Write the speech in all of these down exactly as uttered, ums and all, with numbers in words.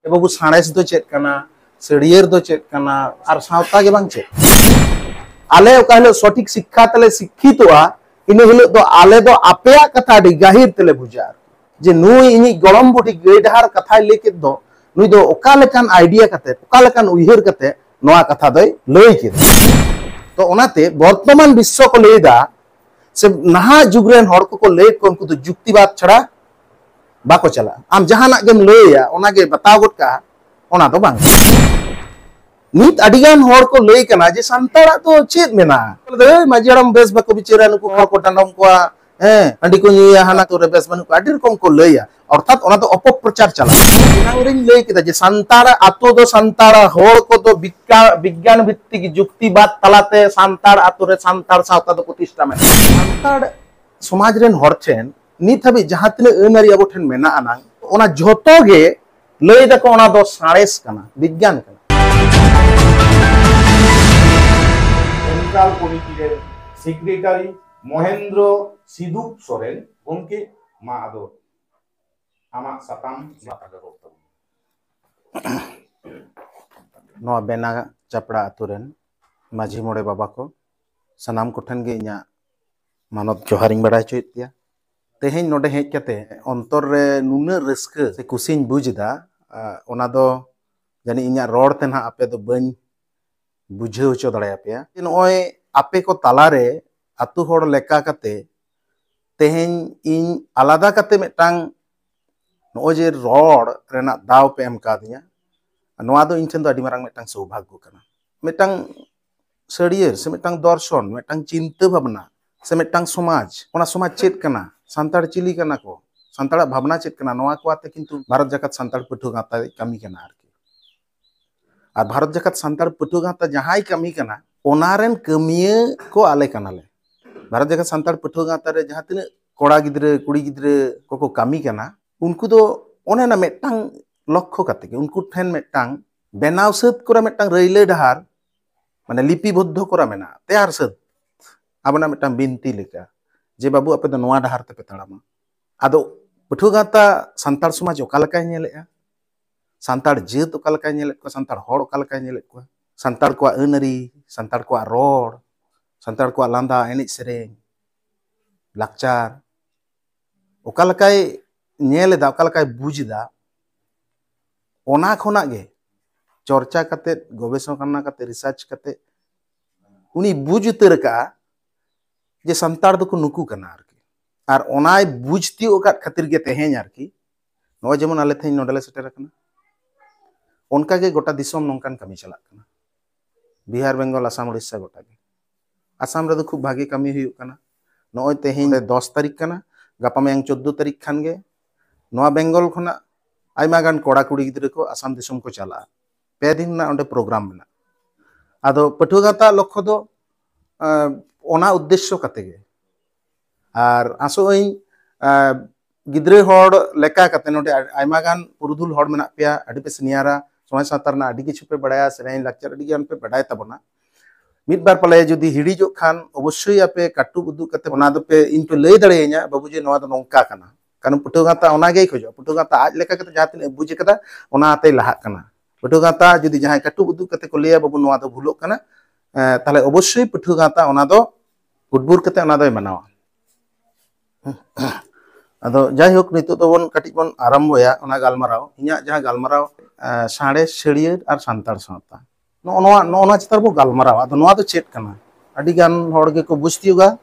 ᱮ ᱵᱟᱹᱵᱩ, ᱥᱟᱬᱮᱥ ᱫᱚ ᱪᱮᱫ ᱠᱟᱱᱟ, ᱥᱟᱹᱲᱭᱟᱹᱨ ᱫᱚ ᱪᱮᱫ ᱠᱟᱱᱟ, ᱟᱨ ᱥᱟᱶᱛᱟ ᱜᱮ ᱵᱟᱝ ᱪᱮᱫ? ᱟᱞᱮ ᱚᱠᱟ ᱦᱤᱞᱳᱜ ᱥᱚᱴᱷᱤᱠ ᱥᱤᱠᱠᱷᱟ ᱛᱮᱞᱮ ᱥᱤᱠᱠᱷᱤᱛᱚᱜᱼᱟ, ᱤᱱᱟᱹ ᱦᱤᱞᱳᱜ ᱫᱚ ᱟᱞᱮ ᱫᱚ ᱟᱯᱮᱭᱟᱜ ᱠᱟᱛᱷᱟ ᱟᱹᱰᱤ ᱜᱟᱹᱦᱤᱨ ᱛᱮᱞᱮ ᱵᱩᱡᱟ᱾ ᱟᱨᱠᱤ ᱡᱮ ᱱᱩᱭ ᱤᱧᱤᱡ ᱜᱚᱲᱚᱢ ᱵᱩᱰᱷᱤ ᱜᱟᱹᱭ ᱰᱟᱦᱟᱨ ᱠᱟᱛᱷᱟᱭ ᱞᱟᱹᱭ ᱠᱮᱫ ᱫᱚ, ᱱᱩᱭ ᱫᱚ ᱚᱠᱟ ᱞᱮᱠᱟᱱ ᱟᱭᱰᱤᱭᱟ ᱠᱟᱛᱮ, ᱚᱠᱟ ᱞᱮᱠᱟᱱ ᱩᱭᱦᱟᱹᱨ ᱠᱟᱛᱮ ᱱᱚᱣᱟ ᱠᱟᱛᱷᱟ ᱫᱚᱭ ᱞᱟᱹᱭ ᱠᱮᱫᱟ᱾ ᱛᱚ ᱚᱱᱟᱛᱮ ᱵᱚᱨᱛᱚᱢᱟᱱ ᱵᱤᱥᱥᱚ ᱠᱚ ᱞᱟᱹᱭ ᱮᱫᱟ, ᱥᱮ ᱱᱟᱦᱟᱜ ᱡᱩᱜᱽ ᱨᱮᱱ ᱦᱚᱲ ᱠᱚᱠᱚ ᱞᱟᱹᱭᱮᱫ ᱠᱚᱣᱟ, ᱩᱱᱠᱩ ᱫᱚ ᱡᱩᱠᱛᱤᱵᱟᱫ ᱪᱷᱟᱲᱟ ᱵᱟᱠᱚ ᱪᱟᱞᱟᱜᱼᱟ᱾ ᱟᱢ ᱡᱟᱦᱟᱱᱟᱜ ᱜᱮᱢ ᱞᱟᱹᱭᱟ, ᱚᱱᱟᱜᱮ ᱵᱟᱛᱟᱣ ᱜᱚᱫ ᱠᱟᱜᱼᱟ, ᱚᱱᱟ ᱫᱚ ᱵᱟᱝ᱾ ᱱᱤᱛ ᱟᱹᱰᱤᱜᱟᱱ ᱦᱚᱲ ᱠᱚ ᱞᱟᱹᱭ ᱠᱟᱱᱟ ᱡᱮ ᱥᱟᱱᱛᱟᱲᱟᱜ ᱫᱚ ᱪᱮᱫ ᱢᱮᱱᱟᱜᱼᱟ? ᱵᱚᱞᱮ, "ᱦᱮᱭ, ᱢᱟᱹᱡᱷᱤ ᱦᱟᱲᱟᱢ ᱵᱮᱥ ᱵᱟᱠᱚ ᱵᱤᱪᱟᱹᱨᱟ, ᱱᱩᱠᱩ ᱠᱚ ᱰᱟᱸᱰᱚᱢ ᱠᱚᱣᱟ, ᱦᱮᱸ, ᱦᱟᱺᱰᱤ ᱠᱚ ᱧᱩᱭᱟ, ᱦᱟᱱᱟ ᱟᱛᱳ ᱨᱮ ᱵᱮᱥ ᱵᱟᱹᱱᱩᱜ ᱠᱚᱣᱟ", ᱟᱹᱰᱤ ᱨᱚᱠᱚᱢ ᱠᱚ ᱞᱟᱹᱭᱟ᱾ ᱚᱨᱛᱷᱟᱛ ᱚᱱᱟ ᱫᱚ ᱚᱯᱚᱯᱨᱚᱪᱟᱨ ᱪᱟᱞᱟᱜᱼᱟ᱾ ᱮᱱᱟᱝ ᱨᱤᱧ ᱞᱟᱹᱭ ᱠᱮᱫᱟ ᱡᱮ ᱥᱟᱱᱛᱟᱲ ᱟᱛᱳ ᱫᱚ ᱥᱟᱱᱛᱟᱲ ᱦᱚᱲ ᱠᱚᱫᱚ ᱵᱤᱜᱽᱜᱟ-, ᱵᱤᱜᱽᱜᱟᱱ ᱵᱷᱤᱛᱛᱤᱠ ᱡᱩᱠᱛᱤᱵᱟᱫ ᱛᱟᱞᱟᱛᱮ ᱥᱟᱱᱛᱟᱲ ᱟᱛᱳ ᱨᱮ ᱥᱟᱱᱛᱟᱲ ᱥᱟᱶᱛᱟ ᱫᱚ ᱯᱨᱚᱛᱤᱥᱴᱷᱟ ᱢᱮᱱᱟᱜᱼᱟ᱾ ᱥᱟᱱᱛᱟᱲ ᱥᱚᱢᱟᱡᱽ ᱨᱮᱱ ᱦᱚᱲ ᱴᱷᱮᱱ ᱱᱤᱛ ᱦᱟᱹᱵᱤᱡ ᱡᱟᱦᱟᱸ ᱛᱤᱱᱟᱹᱜ ᱟᱹᱱ ᱟᱹᱨᱤ ᱟᱵᱚ ᱴᱷᱮᱱ ᱢᱮᱱᱟᱜ ᱟᱱᱟᱝ, ᱚᱱᱟ ᱡᱷᱚᱛᱚ ᱜᱮ ᱞᱟᱹᱭ ᱫᱟᱠᱚ ᱚᱱᱟ ᱫᱚ ᱥᱟᱬᱮᱥ ᱠᱟᱱᱟ, ᱵᱤᱜᱽᱜᱟᱱ ᱠᱟᱱᱟ᱾ ᱥᱮᱱᱴᱨᱟᱞ ᱠᱚᱢᱤᱴᱤ ᱨᱮᱱ ᱥᱮᱠᱨᱮᱴᱟᱨᱤ ᱢᱚᱦᱮᱱᱫᱨᱚ ᱥᱤᱫᱩᱯ ᱥᱚᱨᱮᱱ, ᱜᱚᱢᱠᱮ, ᱢᱟ ᱟᱫᱚ ᱟᱢᱟᱜ ᱥᱟᱛᱟᱢ ᱵᱟᱛᱟ ᱨᱚᱲ ᱛᱟᱵᱚᱱ᱾ ᱱᱚᱣᱟ ᱵᱮᱱᱟ ᱪᱟᱯᱲᱟ ᱟᱛᱳ ᱨᱮᱱ ᱢᱟᱹᱡᱷᱤ ᱢᱚᱬᱮ ᱵᱟᱵᱟ ᱠᱚ, ᱥᱟᱱᱟᱢ ᱠᱚᱴᱷᱮᱱ ᱜᱮ ᱤᱧᱟᱹᱜ ᱢᱟᱱᱚᱛ ᱡᱚᱦᱟᱨᱤᱧ ᱵᱟᱲᱟᱭ ᱦᱚᱪᱚᱭᱮᱫ ᱯᱮᱭᱟ᱾ ᱛᱮᱦᱮᱧ ᱱᱚᱰᱮ ᱦᱮᱡ ᱠᱟᱛᱮ ᱚᱱᱛᱚᱨ ᱨᱮ ᱱᱩᱱᱟᱹᱜ ᱨᱟᱹᱥᱠᱟᱹ ᱥᱮ ᱠᱩᱥᱤᱧ ᱵᱩᱡᱽ ᱮᱫᱟ, ᱟ, ᱚᱱᱟ ᱫᱚ ᱡᱟᱹᱱᱤᱡ ᱤᱧᱟᱹᱜ ᱨᱚᱲ ᱛᱮ ᱱᱟᱦᱟᱜ ᱟᱯᱮ ᱫᱚ ᱵᱟᱹᱧ ᱵᱩᱡᱷᱟᱹᱣ ᱦᱚᱪᱚ ᱫᱟᱲᱮᱭᱟᱯᱮᱭᱟ᱾ ᱱᱚᱜᱼᱚᱭ ᱟᱯᱮ ᱠᱚ ᱛᱟᱞᱟᱨᱮ ᱟᱛᱳ ᱦᱚᱲ ᱞᱮᱠᱟ ᱠᱟᱛᱮ ᱛᱮᱦᱮᱧ ᱤᱧ ᱟᱞᱟᱫᱟ ᱠᱟᱛᱮ ᱢᱤᱫᱴᱟᱝ ᱱᱚᱜᱼᱚᱭ ᱡᱮ ᱨᱚᱲ ᱨᱮᱱᱟᱜ ᱫᱟᱣ ᱯᱮ ᱮᱢ ᱠᱟᱣᱫᱤᱧᱟ, ᱱᱚᱣᱟ ᱫᱚ ᱤᱧ ᱴᱷᱮᱱ ᱫᱚ ᱟᱹᱰᱤ ᱢᱟᱨᱟᱝ ᱢᱤᱫᱴᱟᱝ ᱥᱳᱵᱷᱟᱜᱽᱜᱚ ᱠᱟᱱᱟ᱾ ᱢᱤᱫᱴᱟᱝ ᱥᱟᱹᱲᱭᱟᱹ ᱥᱮ ᱢᱤᱫᱴᱟᱝ ᱫᱚᱨᱥᱚᱱ, ᱢᱤᱫᱴᱟᱝ ᱪᱤᱱᱛᱟᱹ ᱵᱷᱟᱵᱽᱱᱟ ᱥᱮ ᱢᱤᱫᱴᱟᱝ ᱥᱚᱢᱟᱡᱽ, ᱚᱱᱟ ᱥᱚᱢᱟᱡᱽ ᱪᱮᱫ ᱠᱟᱱᱟ, ᱥᱟᱱᱛᱟᱲ ᱪᱤᱞᱤ ᱠᱟᱱᱟ ᱠᱚ, ᱥᱟᱱᱛᱟᱲᱟᱜ ᱵᱷᱟᱵᱽᱱᱟ ᱪᱮᱫ ᱠᱟᱱᱟ, ᱱᱚᱣᱟ ᱠᱚ ᱟᱛᱮ ᱠᱤᱱᱛᱩ ᱵᱷᱟᱨᱚᱛ ᱡᱟᱠᱟᱛ ᱥᱟᱱᱛᱟᱲ ᱯᱟᱹᱴᱷᱩᱣᱟᱹ ᱜᱟᱶᱛᱟᱭ ᱠᱟᱹᱢᱤ ᱠᱟᱱᱟ ᱟᱨᱠᱤ᱾ ᱟᱨ ᱵᱷᱟᱨᱚᱛ ᱡᱟᱠᱟᱛ ᱥᱟᱱᱛᱟᱲ ᱯᱟᱹᱴᱷᱩᱣᱟᱹ ᱜᱟᱶᱛᱟ ᱡᱟᱦᱟᱸᱭ ᱠᱟᱹᱢᱤ ᱠᱟᱱᱟ, ᱚᱱᱟ ᱨᱮᱱ ᱠᱟᱹᱢᱤᱭᱟᱹ ᱠᱚ ᱟᱞᱮ ᱠᱟᱱᱟᱞᱮ᱾ ᱵᱷᱟᱨᱚᱛ ᱡᱟᱠᱟᱛ ᱥᱟᱱᱛᱟᱲ ᱯᱟᱹᱴᱷᱩᱣᱟᱹ ᱜᱟᱶᱛᱟ ᱨᱮ ᱡᱟᱦᱟᱸ ᱛᱤᱱᱟᱹᱜ ᱠᱚᱲᱟ ᱜᱤᱫᱽᱨᱟᱹ, ᱠᱩᱲᱤ ᱜᱤᱫᱽᱨᱟᱹ ᱠᱚᱠᱚ ᱠᱟᱹᱢᱤ ᱠᱟᱱᱟ, ᱩᱱᱠᱩ ᱫᱚ ᱚᱱᱮ ᱚᱱᱟ ᱢᱤᱫᱴᱟᱝ ᱞᱚᱠᱠᱷᱚ ᱠᱟᱛᱮ ᱜᱮ, ᱩᱱᱠᱩ ᱴᱷᱮᱱ ᱢᱤᱫᱴᱟᱝ ᱵᱮᱱᱟᱣ ᱥᱟᱹᱛ ᱠᱚᱨᱟ ᱢᱤᱫᱴᱟᱝ ᱨᱟᱹᱭᱞᱟᱹ ᱰᱟᱦᱟᱨ, ᱢᱟᱱᱮ ᱞᱤᱯᱤᱵᱚᱫᱽᱫᱷᱚ ᱠᱚᱨᱟ ᱢᱮᱱᱟᱜᱼᱟ, ᱛᱮᱭᱟᱨ ᱥᱟᱹᱛ, ᱟᱵᱚᱱᱟᱜ ᱢᱤᱫᱴᱟᱝ ᱵᱤᱱᱛᱤ ᱞᱮᱠᱟ, ᱡᱮ, "ᱵᱟᱹᱵᱩ, ᱟᱯᱮ ᱫᱚ ᱱᱚᱣᱟ ᱰᱟᱦᱟᱨ ᱛᱮᱯᱮ ᱛᱟᱲᱟᱢᱟ᱾" ᱟᱫᱚ ᱯᱟᱹᱴᱷᱩᱣᱟᱹ ᱜᱟᱶᱛᱟ ᱥᱟᱱᱛᱟᱲ ᱥᱚᱢᱟᱡᱽ ᱚᱠᱟ ᱞᱮᱠᱟᱭ ᱧᱮᱞᱮᱜᱼᱟ? ᱥᱟᱱᱛᱟᱲ ᱡᱟᱹᱛ ᱚᱠᱟ ᱞᱮᱠᱟᱭ ᱧᱮᱞᱮᱫ ᱠᱚᱣᱟ, ᱥᱟᱱᱛᱟᱲ ᱦᱚᱲ ᱚᱠᱟ ᱞᱮᱠᱟᱭ ᱧᱮᱞᱮᱫ ᱠᱚᱣᱟ, ᱥᱟᱱᱛᱟᱲ ᱠᱚᱣᱟᱜ ᱟᱹᱱ ᱟᱹᱨᱤ, ᱥᱟᱱᱛᱟᱲ ᱠᱚᱣᱟᱜ ᱨᱚᱲ, ᱥᱟᱱᱛᱟᱲ ᱠᱚᱣᱟᱜ ᱞᱟᱸᱫᱟ, ᱮᱱᱮᱡ ᱥᱮᱨᱮᱧ, ᱞᱟᱠᱪᱟᱨ, ᱚᱠᱟ ᱞᱮᱠᱟᱭ ᱧᱮᱞ ᱮᱫᱟ, ᱚᱠᱟ ᱞᱮᱠᱟᱭ ᱵᱩᱡᱽ ᱮᱫᱟ, ᱚᱱᱟ ᱠᱷᱚᱱᱟᱜ ᱜᱮ ᱪᱚᱨᱪᱟ ᱠᱟᱛᱮᱫ, ᱜᱚᱵᱮᱥᱚᱱᱟ ᱠᱟᱛᱮᱫ, ᱨᱤᱥᱟᱨᱪ ᱠᱟᱛᱮᱫ ᱩᱱᱤ ᱵᱩᱡᱽ ᱩᱛᱟᱹᱨ ᱟᱠᱟᱫᱼᱟ ᱡᱮ ᱥᱟᱱᱛᱟᱲ ᱫᱚᱠᱚ ᱱᱩᱠᱩ ᱠᱟᱱᱟ ᱟᱨᱠᱤ᱾ ᱟᱨ ᱚᱱᱟᱭ ᱵᱩᱡᱽ ᱛᱤᱭᱳᱜ ᱟᱠᱟᱫ ᱠᱷᱟᱹᱛᱤᱨ ᱜᱮ ᱛᱮᱦᱮᱧ ᱟᱨᱠᱤ ᱱᱚᱜᱼᱚᱭ ᱡᱮᱢᱚᱱ ᱟᱞᱮ ᱛᱮᱦᱮᱧ ᱱᱚᱰᱮ ᱞᱮ ᱥᱮᱴᱮᱨ ᱟᱠᱟᱱᱟ, ᱚᱱᱠᱟᱜᱮ ᱜᱚᱴᱟ ᱫᱤᱥᱚᱢ ᱱᱚᱝᱠᱟᱱ ᱠᱟᱹᱢᱤ ᱪᱟᱞᱟᱜ ᱠᱟᱱᱟ᱾ ᱵᱤᱦᱟᱨ, ᱵᱮᱝᱜᱚᱞ, ᱟᱥᱟᱢ, ᱩᱲᱤᱥᱥᱟ, ᱜᱚᱴᱟ ᱜᱮ᱾ ᱟᱥᱟᱢ ᱨᱮᱫᱚ ᱠᱷᱩᱵ ᱵᱷᱟᱜᱮ ᱠᱟᱹᱢᱤ ᱦᱩᱭᱩᱜ ᱠᱟᱱᱟ᱾ ᱱᱚᱜᱼᱚᱭ ᱛᱮᱦᱮᱧ ᱫᱚᱥ ᱛᱟᱹᱨᱤᱠᱷ ᱠᱟᱱᱟ, ᱜᱟᱯᱟ ᱢᱮᱭᱟᱝ ᱪᱳᱫᱽᱫᱳ ᱛᱟᱹᱨᱤᱠᱷ ᱠᱷᱟᱱ ᱜᱮ ᱱᱚᱣᱟ ᱵᱮᱝᱜᱚᱞ ᱠᱷᱚᱱᱟᱜ ᱟᱭᱢᱟ ᱜᱟᱱ ᱠᱚᱲᱟ ᱠᱩᱲᱤ ᱜᱤᱫᱽᱨᱟᱹ ᱠᱚ ᱟᱥᱟᱢ ᱫᱤᱥᱚᱢ ᱠᱚ ᱪᱟᱞᱟᱜᱼᱟ᱾ ᱯᱮ ᱫᱤᱱ ᱨᱮᱱᱟᱜ ᱚᱸᱰᱮ ᱯᱨᱳᱜᱨᱟᱢ ᱢᱮᱱᱟᱜᱼᱟ᱾ ᱟᱫᱚ ᱯᱟᱹᱴᱷᱩᱣᱟᱹ ᱜᱟᱶᱛᱟ ᱞᱚᱠᱠᱷᱚ ᱫᱚ, ᱟᱸ, ᱚᱱᱟ ᱩᱫᱽᱫᱮᱥᱥᱚ ᱠᱟᱛᱮ ᱜᱮ᱾ ᱟᱨ ᱟᱥᱚᱜ ᱟᱹᱧ, ᱟᱸ, ᱜᱤᱫᱽᱨᱟᱹ ᱦᱚᱲ ᱞᱮᱠᱟ ᱠᱟᱛᱮ ᱱᱚᱰᱮ ᱟᱭᱢᱟ ᱜᱟᱱ ᱯᱩᱨᱩᱫᱷᱩᱞ ᱦᱚᱲ ᱢᱮᱱᱟᱜ ᱯᱮᱭᱟ, ᱟᱹᱰᱤ ᱯᱮ ᱥᱤᱱᱤᱭᱟᱨᱟ, ᱥᱚᱢᱟᱡᱽ ᱥᱟᱶᱛᱟ ᱨᱮᱱᱟᱜ ᱟᱹᱰᱤ ᱠᱤᱪᱷᱩ ᱯᱮ ᱵᱟᱲᱟᱭᱟ, ᱥᱮᱨᱮᱧ ᱞᱟᱠᱪᱟᱨ ᱟᱹᱰᱤ ᱜᱟᱱ ᱯᱮ ᱵᱟᱰᱟᱭ ᱛᱟᱵᱚᱱᱟ᱾ ᱢᱤᱫ ᱵᱟᱨ ᱯᱟᱞᱮ ᱡᱩᱫᱤ ᱦᱤᱲᱤᱡᱚᱜ ᱠᱷᱟᱱ ᱚᱵᱚᱥᱥᱳᱭ ᱟᱯᱮ ᱠᱟᱹᱴᱩᱵ ᱩᱫᱩᱜ ᱠᱟᱛᱮ ᱚᱱᱟ ᱫᱚᱯᱮ, ᱤᱧ ᱯᱮ ᱞᱟᱹᱭ ᱫᱟᱲᱮᱭᱟᱹᱧᱟ, "ᱵᱟᱹᱵᱩ ᱡᱮ ᱱᱚᱣᱟ ᱫᱚ ᱱᱚᱝᱠᱟ ᱠᱟᱱᱟ", ᱠᱟᱨᱚᱱ ᱯᱟᱹᱴᱷᱩᱣᱟᱹ ᱜᱟᱶᱛᱟ ᱚᱱᱟ ᱜᱮᱭ ᱠᱷᱚᱡᱚᱜᱼᱟ᱾ ᱯᱟᱹᱴᱷᱩᱣᱟᱹ ᱜᱟᱶᱛᱟ ᱟᱡ ᱞᱮᱠᱟ ᱠᱟᱛᱮ ᱡᱟᱦᱟᱸ ᱛᱤᱱᱟᱹᱜ ᱵᱩᱡᱽ ᱠᱟᱫᱟ ᱚᱱᱟ ᱟᱛᱮᱭ ᱞᱟᱦᱟᱜ ᱠᱟᱱᱟ᱾ ᱯᱟᱹᱴᱷᱩᱣᱟᱹ ᱜᱟᱶᱛᱟ ᱡᱩᱫᱤ ᱡᱟᱦᱟᱸᱭ ᱠᱟᱹᱴᱩᱵ ᱩᱫᱩᱜ ᱠᱟᱛᱮ ᱠᱚ ᱞᱟᱹᱭᱟ, "ᱵᱟᱹᱵᱩ ᱱᱚᱣᱟ ᱫᱚ ᱵᱷᱩᱞᱚᱜ ᱠᱟᱱᱟ", ᱮ, ᱛᱟᱦᱞᱮ ᱚᱵᱚᱥᱥᱳᱭ ᱯᱟᱹᱴᱷᱩᱣᱟᱹ ᱜᱟᱶᱛᱟ ᱚᱱᱟ ᱫᱚ ᱩᱫᱽᱵᱩᱨ ᱠᱟᱛᱮ ᱚᱱᱟ ᱫᱚᱭ ᱢᱟᱱᱟᱣᱟ᱾ ᱟᱫᱚ ᱡᱟᱭᱦᱳᱠ, ᱱᱤᱛᱚᱜ ᱫᱚᱵᱚᱱ ᱠᱟᱹᱴᱤᱡ ᱵᱚᱱ ᱟᱨᱟᱢᱵᱚᱭᱟ ᱚᱱᱟ ᱜᱟᱞᱢᱟᱨᱟᱣ᱾ ᱤᱧᱟᱹᱜ ᱡᱟᱦᱟᱸ ᱜᱟᱞᱢᱟᱨᱟᱣ, ᱮ, ᱥᱟᱬᱮᱥ, ᱪᱷᱟᱹᱲᱭᱟᱹᱨ ᱟᱨ ᱥᱟᱱᱛᱟᱲ ᱥᱟᱶᱛᱟ, ᱱᱚᱜᱼᱚ ᱱᱚᱣᱟ, ᱱᱚᱜᱼᱚ ᱱᱚᱣᱟ ᱪᱮᱛᱟᱱ ᱵᱚᱱ ᱜᱟᱞᱢᱟᱨᱟᱣᱟ᱾ ᱟᱫᱚ ᱱᱚᱣᱟ ᱫᱚ ᱪᱮᱫ ᱠᱟᱱᱟ? ᱟᱹᱰᱤ ᱜᱟᱱ ᱦᱚᱲ ᱜᱮᱠᱚ ᱵᱩᱡᱽ ᱛᱤᱭᱳᱜᱟ,